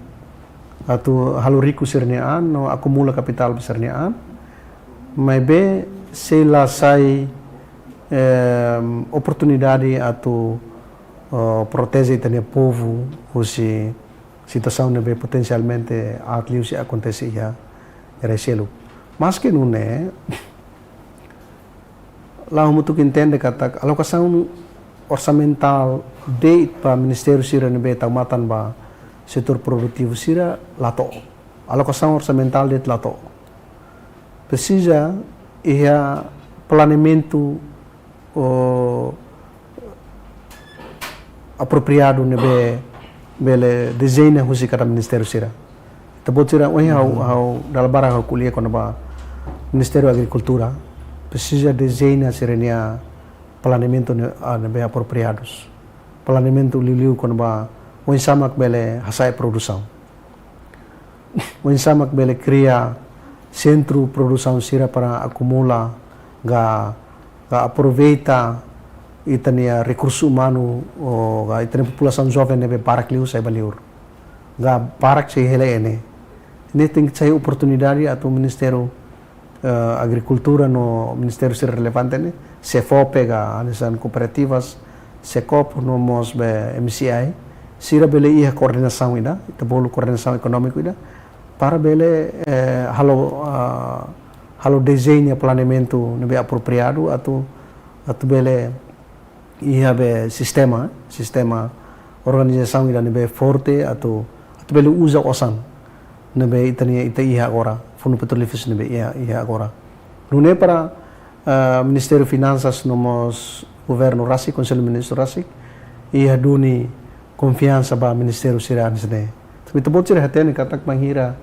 atu halo riku sira-nia an no akumula kapitál ba sira-nia an. Maibé sei la sai, em, oportunidade atu, eh, proteje ita-nia povu husi situasaun ne'ebé potensialmente aat liu sei akontese iha rai seluk. Maske nune'e, la'o hamutuk entende katak alokasaun orsamentál de'it ba ministériu sira ne'ebé tau matan ba setór produtivu sira la to'o. Alokasaun orsamentál de'it la to'o. Presiza iha planeamentu, o, apropriadu ne'ebé bele dezeña husi kada ministériu sira. Ita-boot sira, ohin ha'u, Hmm. ha'u dala barak ha'u ko'alia kona-ba Ministériu Agrikultura, presiza dezeña sira-nia planeamentu ne'e, ah, ne'ebé apropriadus. Planeamentu liuliu kona-ba oinsá mak bele hasa'e produsaun. Oinsá mak bele kria sentru produsaun sira para akumula ka, ka aproveita ita-nia rekursu umanu, ou ka ita-nia populasaun joven ne'ebé barak liu sai ba liur. Ka barak sei hela iha ne'e. Ne'e tenke sai oportunidade atu Ministériu eh, Agrikultura no ministériu sira relevante ne'e, SEFOPE ka hanesan kooperativas, SEKOOP no mós be M C I, sira bele iha koordenasaun ida, ita bolu koordenasaun ekonómiku ida, para bele, eh, halo, ah, halo dezeña planeamentu ne'ebé apropriadu atu, atu bele iha be sistema, sistema organizasaun ida ne'ebé forte atu, atu bele uza osan ne'ebé ita-nia, ita iha agora, Fundu Petrolíferus ne'ebé iha, iha agora. Nune'e para, ah, Ministériu Finansas no mós governu rasik, Konsellu Ministru rasik, iha duni konfiansa ba ministériu sira hanesan ne'e. Tanba ita-boot sira hatene katak bainhira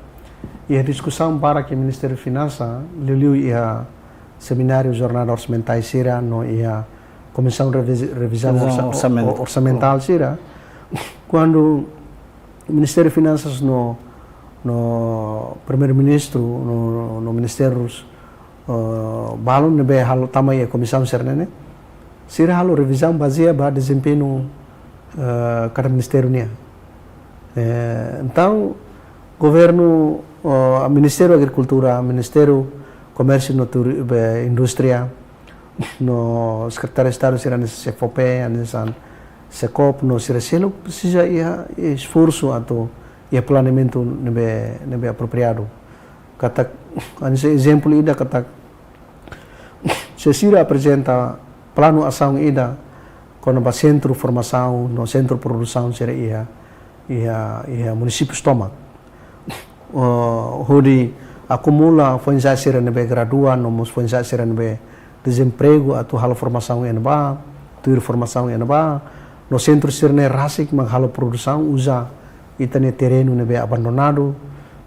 iha diskusaun barak iha Ministériu Finansa, liuliu iha semináriu jornada orsamentál sira no iha Komisaun Reviz-, Revizaun Revizaun Orsa-, Orsamentu. Or-, Orsamentál sira, kuandu Ministériu Finansas no, no Primeiru-Ministru no, no, no ministérius, eh, balun ne'ebé halo tama iha komisaun sira-ne'e, sira halo revizaun bazeia ba dezempeñu, eh, kada ministériu nian. Eh, entaun, governu, eh, Ministériu Agrikultura, Ministériu Komérsiu no Turi-, be, Indústria, no Sekretáriu Estadu sira hanesan SEFOPE, hanesan SEKOOP, no sira seluk presiza iha esforsu atu iha planeamentu ne'ebé, ne'ebé apropriadu. Katak, hanesan ezemplu ida katak, se sira aprezenta planu asaun ida kona-ba sentru formasaun no sentru produsaun sira iha, iha, iha munisípiu tomak. Ah, hodi akumula foin-sa'e sira ne'ebé gradua, no mós foin-sa'e sira ne'ebé dezempregu atu halo formasaun iha ne'ebá, tuir formasaun iha ne'ebá, no sentru sira-ne'e rasik mak halo produsaun uza ita-nia terrenu ne'ebé abandonadu,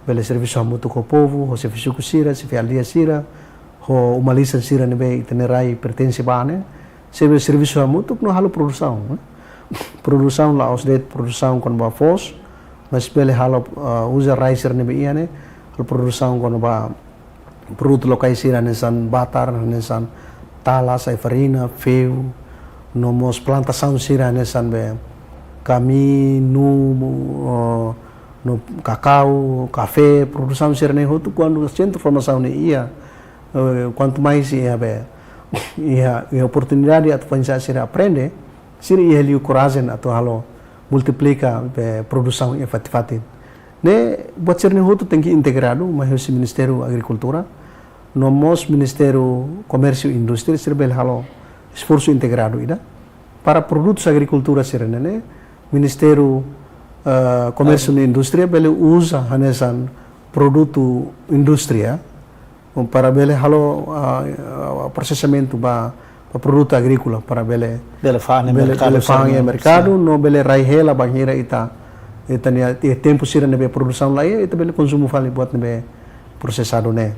bele servisu hamutuk ho povu, ho xefe suku sira, xefe aldeia sira, ho uma-lisan sira ne'ebé ita-nia rai pertense ba ne'e, sei bele servisu hamutuk no halo produsaun, eh. Produsaun la'ós de'it produsaun kona-ba foos, mas bele halo, ah, uza rai sira ne'ebé iha ne'e, halo produsaun kona-ba produtu lokais sira hanesan batar, hanesan talas, ai-farina, feu, no mós plantasaun sira hanesan be kami, nu, oh, no kakau, kafé, produsaun sira-ne'e hotu kuandu sentru formasaun ne'e iha, eh, kuantu mais iha be, iha, iha oportunidade atu foin-sa'e sira aprende, sira iha liu korajen atu halo multiplika be produsaun iha fatin-fatin. Ne'e, buat sira-ne'e hotu tenke integradu, mai husi Ministériu Agrikultura, no mós Ministériu Komérsiu Indústria, sira bele halo esforsu integradu ida. Para produtus agrikultura sira-ne'e, Ministériu, eh, Komérsiu no Indústria bele uza hanesan produtu indústria, para bele halo, ah, ah, prosesamentu ba, ba produtu agríkola, para bele, bele fa'an iha bele, merkadu bele fa'an iha sira-ne'e, merkadu, sin, no bele rai hela bainhira ita, ita-nia, iha tempu sira ne'ebé produsaun laiha, ita bele konsumu fali buat ne'ebé prosesadu ne'e.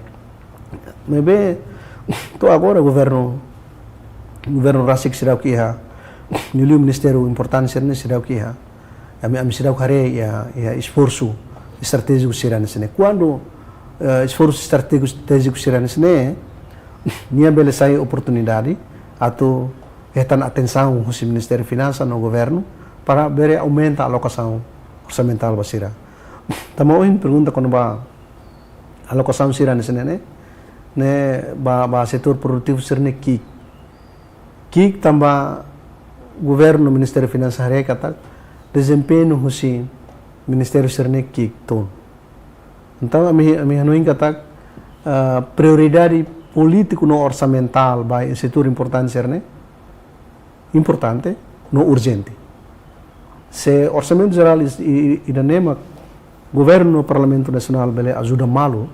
Maibé, to'o agora governu, governu rasik seidauk iha, liuliu ministériu importante sira-ne'e seidauk iha. Ami, ami seidauk haree iha, iha esforsu estratéjiku sira hanesan ne'e. Kuandu, eh, esforsu estratéjiku, estratéjiku sira hanesan ne'e, nia bele sai oportunidade atu hetan atensaun husi Ministériu Finansa no governu para bele aumenta alokasaun orsamentál ba sira. Tanba ohin pergunta kona-ba alokasaun sira hanesan ne'e, ne'e ba, ba setór produtivu sira-ne'e ki'ik. Ki'ik tanba governu, Ministériu Finansa haree katak dezempeñu husi ministériu sira-ne'e ki'ik tun. Entaun, ami, ami hanoin katak, ah, prioridade polítiku no orsamentál ba setór importante sira-ne'e importante no urjente. Se Orsamentu Jerál is-, i-, i-, ida-ne'e mak governu no Parlamentu Nasionál bele ajuda malu,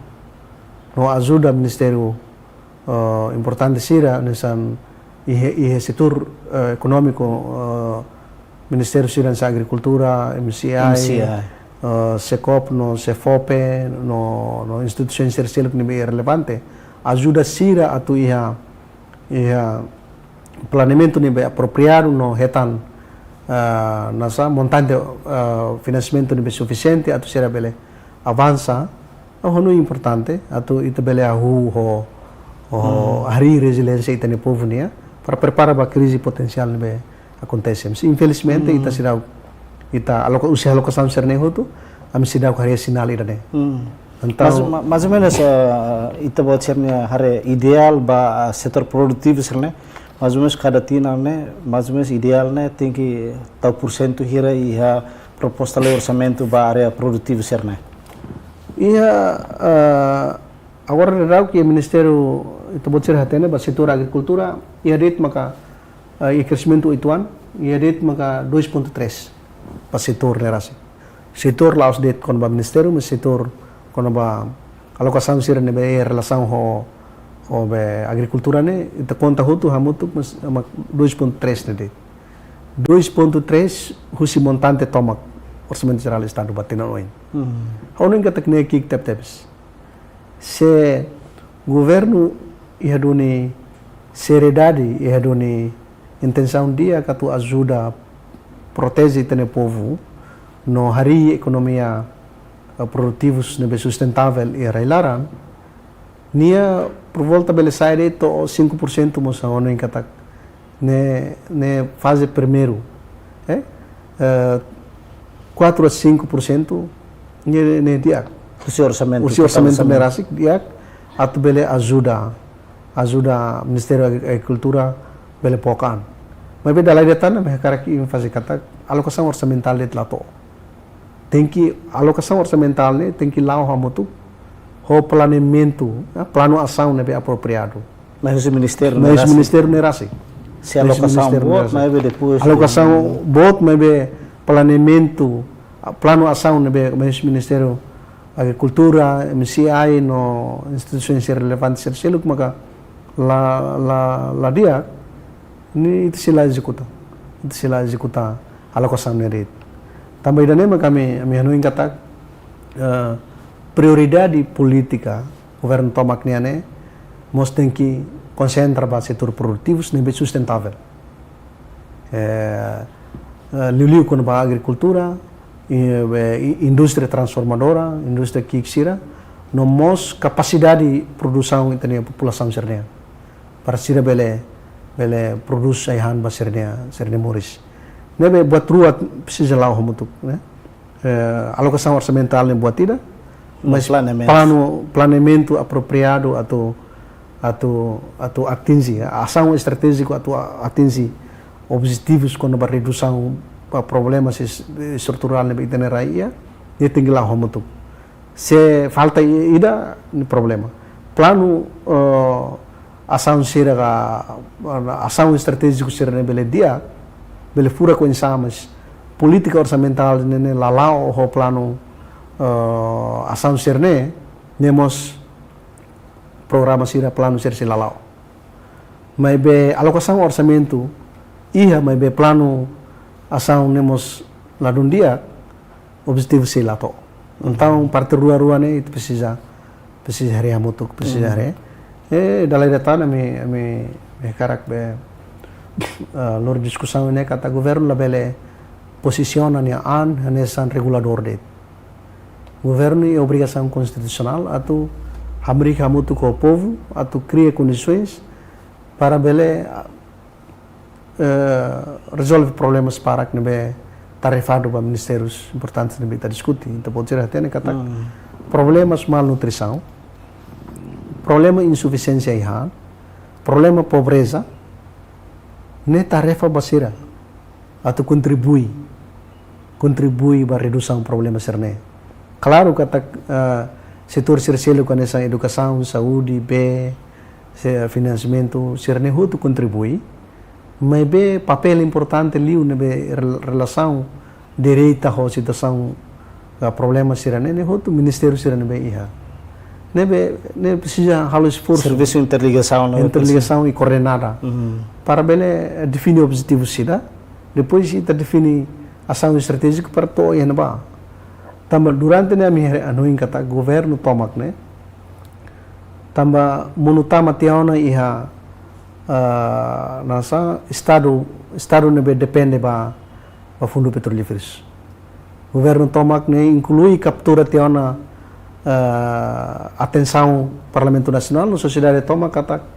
no ajuda ministériu, eh, importante sira, hanesan iha, iha setór, eh, ekonómiku, eh, ministériu sira hanesan Agrikultura, M C I, M C I, eh, SECOP no SEFOPE, no, no instituisaun sira seluk ne'ebé relevante, ajuda sira atu iha, iha planeamentu ne'ebé apropriadu no hetan, ah, hanesan montante, ah, finansiamentu ne'ebé sufisiente atu sira bele avansa, ha'u hanoin importante atu ita bele hahú ho, ho, hmm, harii reziliénsia ita-nia povu nian, para prepara ba krize potensiál ne'ebé akontese. Mas infelizmente, hmm, ita seidauk, ita aloka-, husi alokasaun sira-ne'e hotu, ami seidauk haree sinál ida-ne'e. Hmm. Entaun, mais, ma-, mais ou menus, eh, ita-boot sira-nia haree ideál ba, eh, setór produtivu sira-ne'e, mais ou menus kada tinan ne'e, mais ou menus ideál ne'e tenke tau pursentu hira iha proposta lei orsamentu ba área produtivu sira-ne'e? Iha, eh, agora daudaun ke ministériu, ita-boot sira hatene ba setór agrikultura, iha de'it maka, eh, iha kresimentu oituan, iha de'it maka dois ponto três ba setór ne'e rasik. Setór la'ós de'it kona-ba ministériu, mas setór kona-ba alokasaun sira ne'ebé iha relasaun ho, ho be agrikultura ne'e, ita konta hotu hamutuk mas, mak dois ponto três ne'e de'it. Dois ponto três husi montante tomak Orsamentu Jerál Estadu ba tinan oin. Hmm. Ha'u hanoin katak ne'e ki'ik tebetebes. Se governu iha duni seriedade, iha duni intensaun di'ak atu ajuda proteje ita-nia povu, no harii ekonomia, eh, produtivus ne'ebé sustentável iha rai-laran, nia por volta bele sai de'it to'o cinco por cento mós ha'u hanoin katak ne'e, ne'e faze primeiru, eh? Eh, quatro a cinco por cento ne'e, ne'e di'ak. Husi orsamentu, husi total orsamentu ne'e orsamentu rasik di'ak, atu bele ajuda, ajuda Ministériu Agri-, Agrikultura bele foka an. Maibé dala ida tan ami hakarak imi faze katak alokasaun orsamentál de'it la to'o. Tenke, alokasaun orsamentál ne'e tenke la'o hamutuk ho planeamentu, eh, planu asaun ne'ebé apropriadu. Mai husi ministériu ne'e rasik. Mai husi ministériu ne'e rasik. Se alokasaun boot, maibé depois alokasaun boot, maibé planeamentu, planu asaun ne'ebé Ministériu Agrikultura, M C I no instituisoens relevante sira seluk maka la, la, la di'ak, ne'e ita sei la ezekuta. Ita sei la ezekuta alokasaun ne'e de'it. Tanba ida-ne'e maka ami, ami hanoin katak, eh, prioridade polítika governu tomak nian ne'e mós tenke konsentra ba setór produtivu ne'ebé sustentável. Eh, eh, liuliu kona-ba agrikultura, i, eh, i, indústria transformadora, indústria ki'ik sira, no mós kapasidade produsaun ita-nia populasaun sira-nian. Para sira bele, bele prodús ai-han ba sira-nia, sira-nia moris. Ne'ebé buat rua presiza la'o hamutuk, ne'e. Eh, alokasaun orsamentál ne'e buat ida, mas planeamentu, planu, planeamentu apropriadu atu, atu, atu atinje, asaun estratéjiku atu a-, atinje objetivus kona-ba redusaun ba problemas es-, estruturál ne'ebé ita-nia rai iha, ne'e tenke la'o hamutuk. Se falta i-, ida, ne'e problema. Planu, eh, asaun sira ka, asaun estratéjiku sira ne'e bele di'ak, bele furak oinsá, mas polítika orsamentál ne'e, ne'e la la'o ho planu, eh, asaun sira-ne'e, ne'e mós programa sira, planu sira sei la la'o. Maibé alokasaun orsamentu iha, maibé planu asaun ne'e mós ladún di'ak, objetivu sei la to'o. Entaun, parte rua-rua ne'e ita presiza, presiza haree hamutuk, presiza haree. Eh, dala ida tan ami, ami, ami hakarak be, eh, lori diskusaun ne'e katak governu labele pozisiona nia an hanesan reguladór de'it. Governu iha obrigasaun konstitusionál atu hamriik hamutuk ho povu, atu kria kondisoens para bele, eh, rezolve problemas barak ne'ebé tarefadu ba ministérius importantes ne'ebé ita diskute. Entaun, pode ser hatene katak problemas malnutrisaun, problema insufisiénsia ai-han, problema pobreza, ne'e tarefa ba sira atu kontribui, kontribui ba redusaun problema sira-ne'e. Klaru katak, eh, setór sira seluk hanesan edukasaun, saúde, bee, se-, finansiamentu, sira-ne'e hotu kontribui, maibé papél importante liu ne'ebé rel-, relasaun direta ho situasaun ka problema sira-ne'e, ne'e hotu ministériu sira ne'ebé iha. Ne'ebé, ne'e presiza halo esforsu. Servisu interligasaun, ne'e interligasaun i koordenada. Para bele, eh, define objetivu sira. Depois ita define asaun estratéjiku para to'o iha ne'ebá. Tanba durante ne'e ami haree hanoin katak governu tomak ne'e, tanba monu tama tiha ona iha, ah, nasa estadu, estadu ne'ebé depende ba, ba fundu petrolíferus. Governu tomak ne'e inklui kaptura tiha ona, ah, atensaun Parlamentu Nasionál no sosiedade tomak katak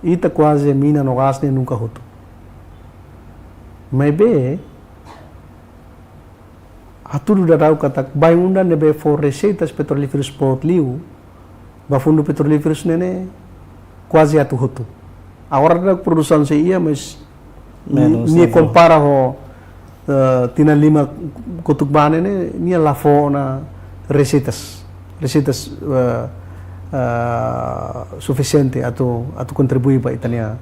ita kuaze mina no gás ne'e nunka hotu. Maibé, hatudu daudaun katak bainhira ne'ebé fó reseitas petrolíferus boot liu ba fundu petrolíferus ne'e, ne'e kuaze atu hotu. Agora daudaun produsaun sei iha, mas menus, nia la fó, kompara ho, eh, tinan lima kotuk ba ne'e, ne'e nia la fó ona reseitas, reseitas, eh, eh, sufisiente atu, atu kontribui ba ita-nia,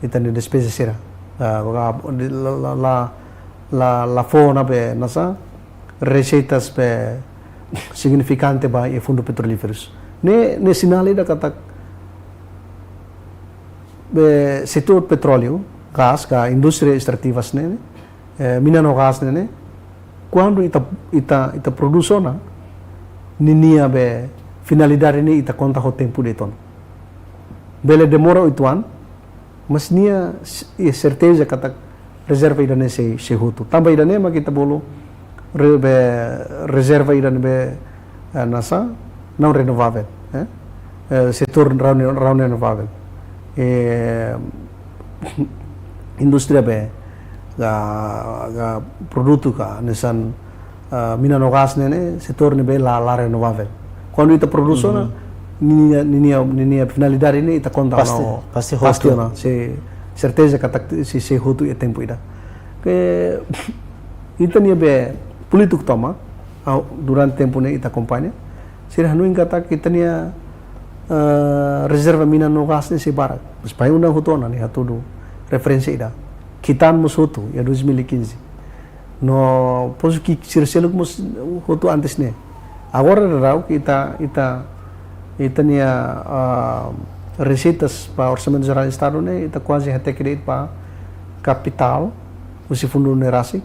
ita-nia despeza sira. Eh, la, la, la, la, la fó ona be nasa reseitas be signifikante ba iha fundu petrolíferus. Ne'e, ne'e sinál ida katak be setór petróleu, gás, ka indústria estrativas ne'e, eh, mina no gás ne'e, kuandu ita, ita, ita prodús ona, ninia be finalidade ne'e ita konta ho tempu de'it ona. Bele demora oitu an, mas nia s-, iha serteza katak rezerva ida-ne'e sei, sei hotu. Tanba ida-ne'e mak ita bolu re-, be, rezerva ida ne'ebé, eh, nasa, não renovável, eh? Eh, setór não, não renovável. Eh, indústria be, ka, ka produtu ka, hanesan, ah, mina no gás ne'e, ne'e setór ne'ebé la, la renovável. Kuandu ita prodús ona, ninia, ninia, ninia finalidade ne'e ita konta pasti, ona, pasti hotu, pasti ona, sei serteza katak sei, sei hotu iha tempu ida. Ke ita-nia be polítiku tomak, au, durante tempu ne'e ita akompaña, sira hanoin katak ita-nia, eh, rezerva mina no gás ne'e sei barak. Mas bainhira hotu ona ne'e hatudu referénsia ida. Kitan mós hotu iha dois mil e quinze. No posu ki'ik sira seluk mós hotu antes ne'e. Agora daudaun ita, ita, ita-nia, ah, reseitas ba Orsamentu Jerál Estadu ne'e, ita kuaze hateke de'it ba kapitál husi fundu ne'e rasik,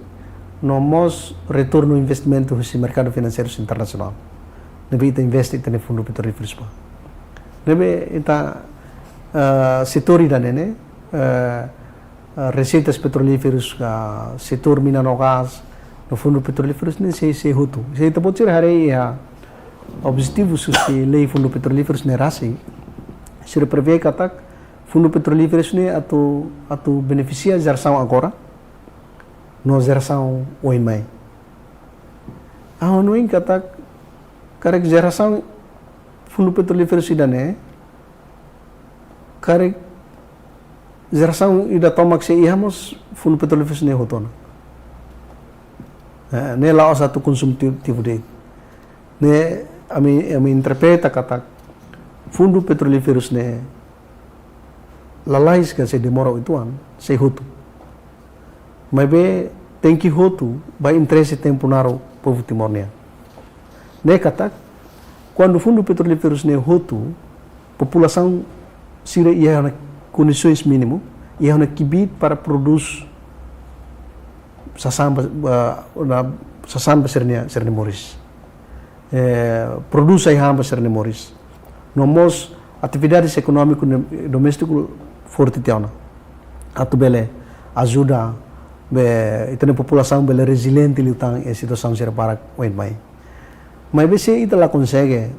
no mós retornu investimentu husi merkadu finanseiru internasionál. Ne'ebé ita investe ita-nia fundu petrolíferu ba. Ne'ebé ita, ah, setór ida-ne'e ne'e, ah, ah, reseitas petrolíferus, ah, setór mina no gás, no fundu petrolíferus ne'e sei, sei hotu. Se ita-boot sira haree iha objetivus husi lei fundu petrolíferus ne'e rasik, sira prevee katak fundu petrolíferus ne'e atu, atu benefisia jerasaun agora, no jerasaun oin mai. Ha'u hanoin katak, karik jerasaun fundu petrolíferus ida-ne'e, karik jerasaun ida tomak sei iha mós fundu petrolíferus ne'e hotu ona. Eh, ne'e la'ós atu konsumtivu de'it. Ne'e ami, ami interpreta katak fundu petrolíferus ne'e lalais ka sei demora uitoan, sei hotu. Maibé tenke hotu ba interese tempu naruk povu Timor nian. Ne'e katak, kuandu fundu petrolíferus ne'e hotu, populasaun sira iha ona kondisoens mínimu, iha ona kbiit para prodús sasán ba, ba, na, sasán ba sira-nia, sira-nia moris. Eh, prodús ai-han ba sira-nia moris. No mós atividades ekonómiku ne-, doméstiku forte tiha ona. Atu bele ajuda be ita-nia populasaun bele reziliente liután iha situasaun sira barak oin mai. Maibé se ita la konsege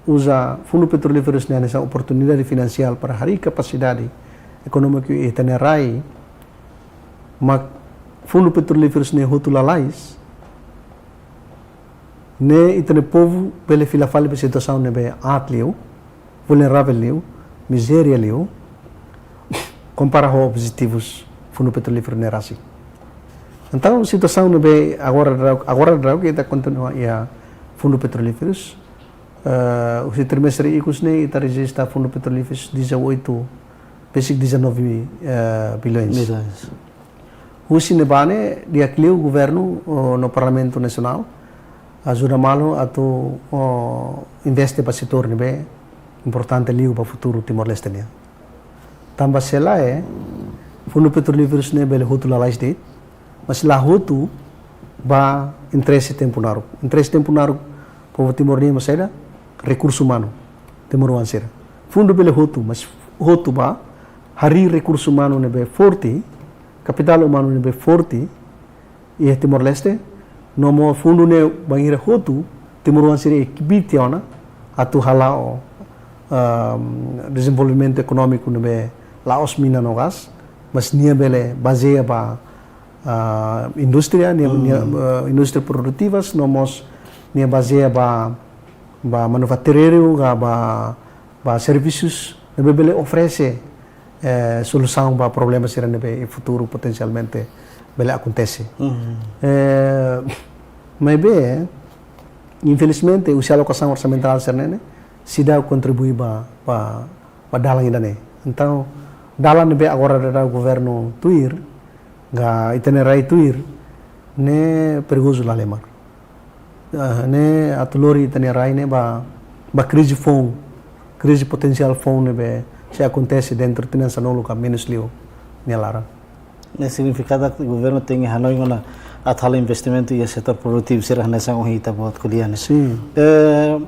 uza fundu petrolíferus ne'e hanesan oportunidade finansiál para harii kapasidade ekonómiku iha ita-nia rai, mak fundu petrolíferus ne'e hotu lalais, ne'e ita-nia povu bele fila fali ba situasaun ne'ebé aat liu, vulneravel liu, mizéria liu, kompara ho objetivus fundu petrolíferu ne'e rasik. Entaun, situasaun ne'ebé agora daudaun, agora daudaun ke ita kontinua iha fundu petrolíferus, eh, husi trimestre ikus ne'e ita rejista fundu petrolíferus dezoito, besik dezanove, eh, bilhões. Bilhões. Husi ne'ebá ne'e di'ak liu governu, oh, no Parlamentu Nasionál ajuda malu atu, oh, investe ba setór ne'ebé importante liu ba futuru Timor-Leste nian. Tanba se lae, fundu petrolíferus ne'e bele hotu lalais de'it, mas la hotu ba interese tempu naruk. Interese tempu naruk povu Timor nian mak saida? Rekursu umanu, timoroan sira. Fundu bele hotu, mas hotu ba harii rekursu umanu ne'ebé forte, kapitál umanu ne'ebé forte iha Timor-Leste, no mós fundu ne'e bainhira hotu, timoroan sira iha kbiit tiha ona atu hala'o, ehm, dezenvolvimentu ekonómiku ne'ebé la'ós mina no gás, mas nia bele bazeia ba, ah, indústria, nia, nia, eh, indústria produtivas, no mós nia bazeia ba, ba manufatureiru, ka ba, ba servisus ne'ebé bele oferese, eh, solusaun ba problema sira ne'ebé iha futuru potensialmente bele akontese. Eh, maibé, infelizmente, husi alokasaun orsamentál sira-ne'e ne'e seidauk kontribui ba, ba, ba dalan ida-ne'e. Entaun, dalan ne'ebé agora daudaun governu tuir, ka ita-nia rai tuir, ne'e perigozu lalemar. Ah, ne'e atu lori ita-nia rai ne'e ba, ba krize foun, krize potensiál foun ne'ebé sei akontese dentru tinan sanulu ka menus liu nia laran. Ne'e signifika katak governu tenke hanoin ona atu halo investimentu iha setór produtivu sira hanesan ohin ita-boot ko'alia ne'e. Sin. Eh,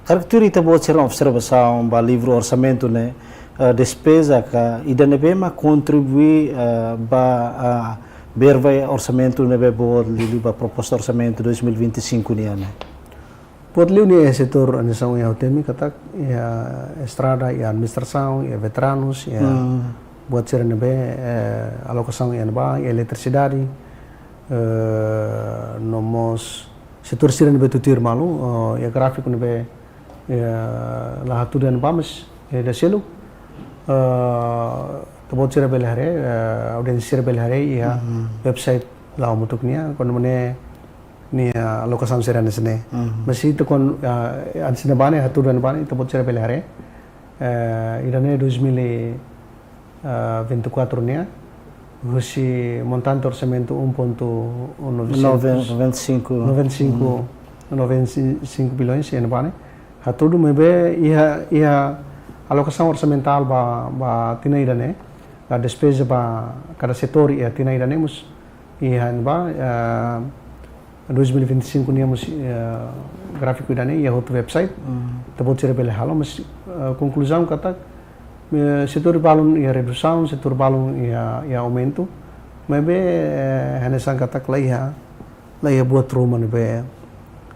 karik tuir ita-boot sira-nia observasaun ba livru orsamentu ne'e, eh, despeza ka ida ne'ebé mak kontribui, eh, ba, ah, verba orsamentu ne'ebé boot liuliu ba proposta orsamentu dois mil e vinte e cinco nian ne'e? Boot liu nia iha setór hanesan ohin ha'u temi katak, iha estrada, iha administrasaun, iha veteranus, iha buat sira ne'ebé, eh, alokasaun iha ne'ebá, iha eletrisidade, eh, no mós setór sira ne'ebé tutuir malu, eh, iha gráfiku ne'ebé, eh, la hatudu iha ne'ebá, mas, eh, ida seluk, eh, ita-boot sira bele haree, eh, audiénsia sira bele haree iha website La'o Hamutuk nian, kuandu mane nia alokasaun sira hanesan ne'e. Mas ita kuandu, ah, hanesan ne'ebá ne'e, hatudu iha ne'ebá ne'e, ita-boot sira bele haree. Eh, ida-ne'e dois mil e vinte e quatro nian, husi montante orsamentu um ponto noventa e cinco, noventa e cinco bilhões iha ne'ebá ne'e. Hatudu maibé iha, iha alokasaun orsamentál ba, ba tinan ida-ne'e, a despeza ba kada setór iha tinan ida-ne'e mós iha ne'ebá, eh, dois mil e vinte e cinco nian mós, eh, gráfiku ida-ne'e iha hotu website. Ita-boot sira bele halo, mas, eh, konkluzaun katak, eh, setór balun iha redusaun, setór balun iha, iha aumentu. Maibé, eh, hanesan katak la iha, la iha buat ruma ne'ebé,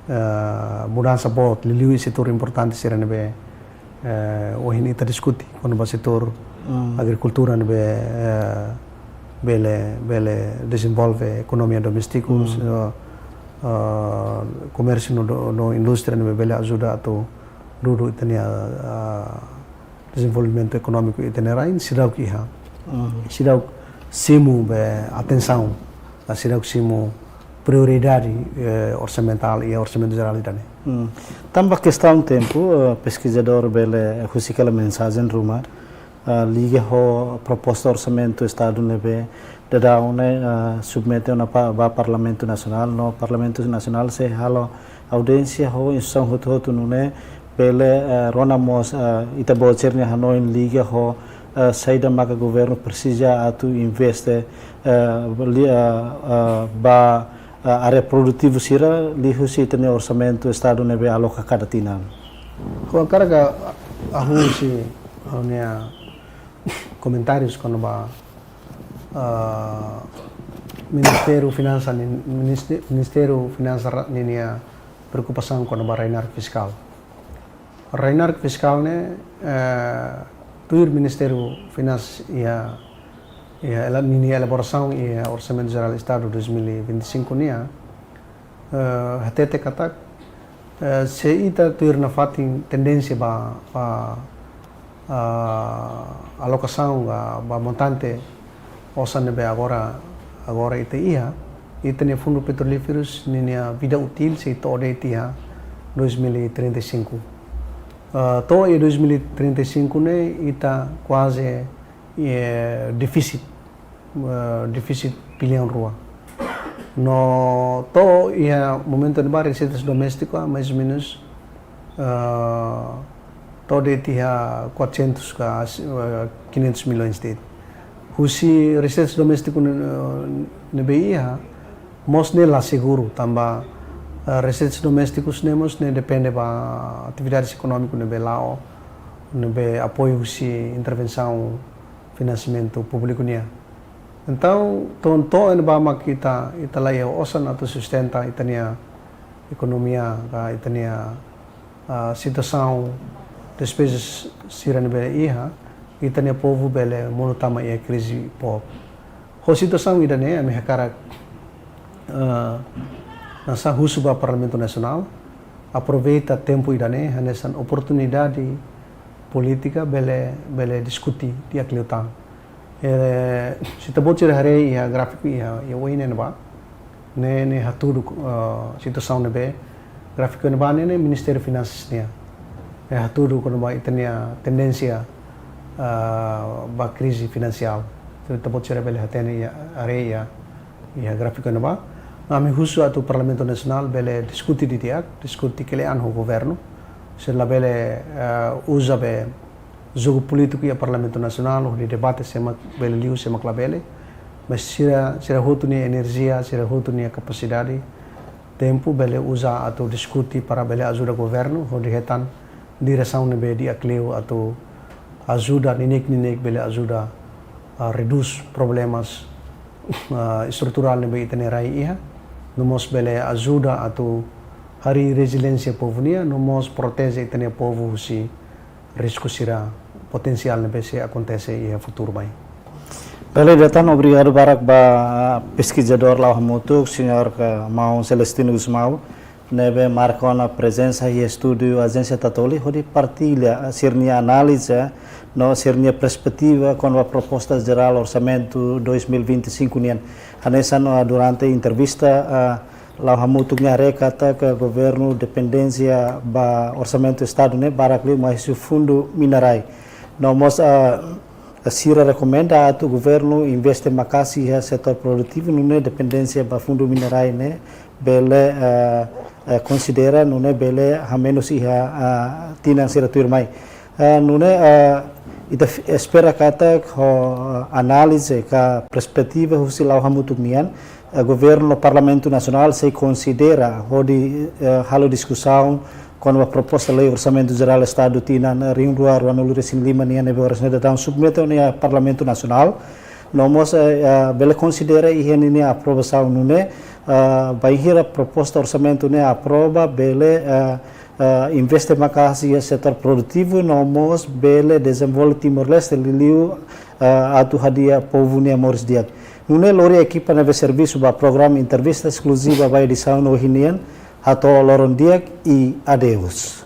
eh, mudansa boot, liuliu iha setór importante sira ne'ebé, eh, ohin ita diskute, kona-ba setór agrikultura ne'ebé, eh, bele, bele dezenvolve ekonomia doméstiku, eh, eh, komérsiu no, no indústria ne'ebé bele ajuda atu dudu ita-nia, eh, dezenvolvimentu ekonómiku ita-nia rain, seidauk iha. Seidauk simu be atensaun, ka seidauk simu prioridade, eh, orsamentál iha orsamentu jerál ida-ne'e. Tanba kestaun tempu, eh, peskizadór bele, eh, husik hela mensajen ruma, eh, liga ho proposta orsamentu Estadu ne'ebé daudaun ne'e, eh, submete ona pa, ba Parlamentu Nasionál, no Parlamentu Nasionál sei halo audiénsia ho instituisaun hotu-hotu nune'e bele, eh, rona mós, eh, ita-boot sira-nia hanoin liga ho, eh, saida maka governu presiza atu investe, eh, li-, eh, eh, ba, eh, área produtivu sira liuhusi ita-nia orsamentu Estadu ne'ebé aloka kada tinan. Ha'u hakarak hahú husi ha'u-nia komentáriu kona-ba, ah, Ministériu Finansa nin-, Ministé-, Ministériu Finansa ra-, ninia preokupasaun kona-ba rainar fiskál. Rainar fiskál ne'e, eh, tuir Ministériu Finansa iha, iha ela-, ninia elaborasaun iha Orsamentu Jerál Estadu dois mil e vinte e cinco nian, eh, hatete katak, eh, se ita tuir nafatin tendénsia ba, ba, ah, alokasaun ba, ba montante osan ne'ebé agora, agora ita iha, ita-nia fundu petrolíferus ninia vida útil sei to'o de'it iha dois mil e trinta e cinco. Ah, to'o iha dois mil e trinta e cinco ne'e ita kuaze, eh, défisit, eh, défisit biliaun rua. No to'o iha momentu ne'ebá reseitas doméstika, mais ou menos, eh, to'o de'it iha quatrocentos ka, eh, quinhentos milhões de'it. Husi reseitas doméstika ne-, ne'ebé iha, mós ne'e la seguru, tanba, eh, reseitas doméstika ne'e mós ne'e depende ba atividades ekonómiku ne'ebé la'o, ne'ebé apoiu husi intervensaun finansiamentu públiku nian. Entaun, to'o, to'o iha ne'ebá mak ita, ita la iha osan atu sustenta ita-nia ekonomia, ka ita-nia, ah, situasaun, despezas sira ne'ebé iha, ita-nia povu bele monu tama iha krize boot. Ho situasaun ida-ne'e, ami hakarak, ah, hanesan husu ba Parlamentu Nasionál, aproveita tempu ida-ne'e, hanesan oportunidade polítika bele, bele diskute di'ak liután. Eh, se ita-boot sira haree iha gráfiku iha, iha oin ne'ebá, ne'e, ne'e hatudu, eh, situasaun ne'ebé, gráfiku ne'ebá ne'e, ne'e Ministériu Finansas nian. Ne'e hatudu kona-ba ita-nia tendénsia, eh, ba krize finansiál. Se ita-boot sira bele hatene iha, haree iha, iha gráfiku ne'ebá. Ami husu atu Parlamentu Nasionál bele diskute didi'ak, diskute kle'an ho governu. Se labele, eh, uza be jogu polítiku iha Parlamentu Nasionál, hodi debate sé mak bele liu, sé mak labele. Mas sira, sira hotu nia enerjia, sira hotu nia kapasidade, tempu bele uza atu diskute para bele ajuda governu, hodi hetan diresaun ne'ebé di'ak liu atu ajuda neineik-neineik bele ajuda, ah, redús problemas, ah, estruturál ne'ebé ita-nia rai iha. No mós bele ajuda atu harii reziliénsia povu nian, no mós proteje ita-nia povu husi risku sira potensiál ne'ebé sei akontese iha futuru mai. Bele, ida tan, obrigadu barak ba peskizadór La'o Hamutuk, señór ka maun Celestino Gusmão, ne'ebé marka ona prezensa iha estúdiu Ajénsia Tatoli, hodi partilla sira-nia análize, no sira-nia perspetiva kona-ba proposta jerál orsamentu dois mil e vinte e cinco nian. Hanesan, ah, durante entrevista, ah, La'o Hamutuk nia haree katak governu dependénsia ba orsamentu Estadu ne'e barak liu mai husi fundu mina-rai. No mós, ah, Sira rekomenda atu governu investe maka'as iha setór produtivu, nune'e dependénsia ba fundu minerál ne'e bele, eh, eh, konsidera, nune'e bele hamenus iha, ah, tinan sira tuirmai. Eh, nune'e, eh, ita f-, espera katak ho, eh, análize ka perspetiva husi la'o hamutuk nian, eh, governu no Parlamentu Nasionál sei konsidera hodi, eh, halo diskusaun kona-ba proposta lei Orsamentu Jerál Estadu tinan rihun rua ruanulu-resin-lima nian ne'ebé oras ne'e daudaun submete ona iha Parlamentu Nasionál. No mós, eh, eh, bele konsidera iha ninia aprovasaun nune'e, eh, bainhira proposta orsamentu ne'e aprova, bele, eh, eh, investe maka'as iha setór produtivu, no mós bele dezenvolve Timor-Leste liuliu, eh, atu hadi'a povu nia moris di'ak. Nune'e lori ekipa ne'ebé servisu ba programa entrevista eskluziva ba edisaun ohin nian, hato'o loron di'ak i adeus.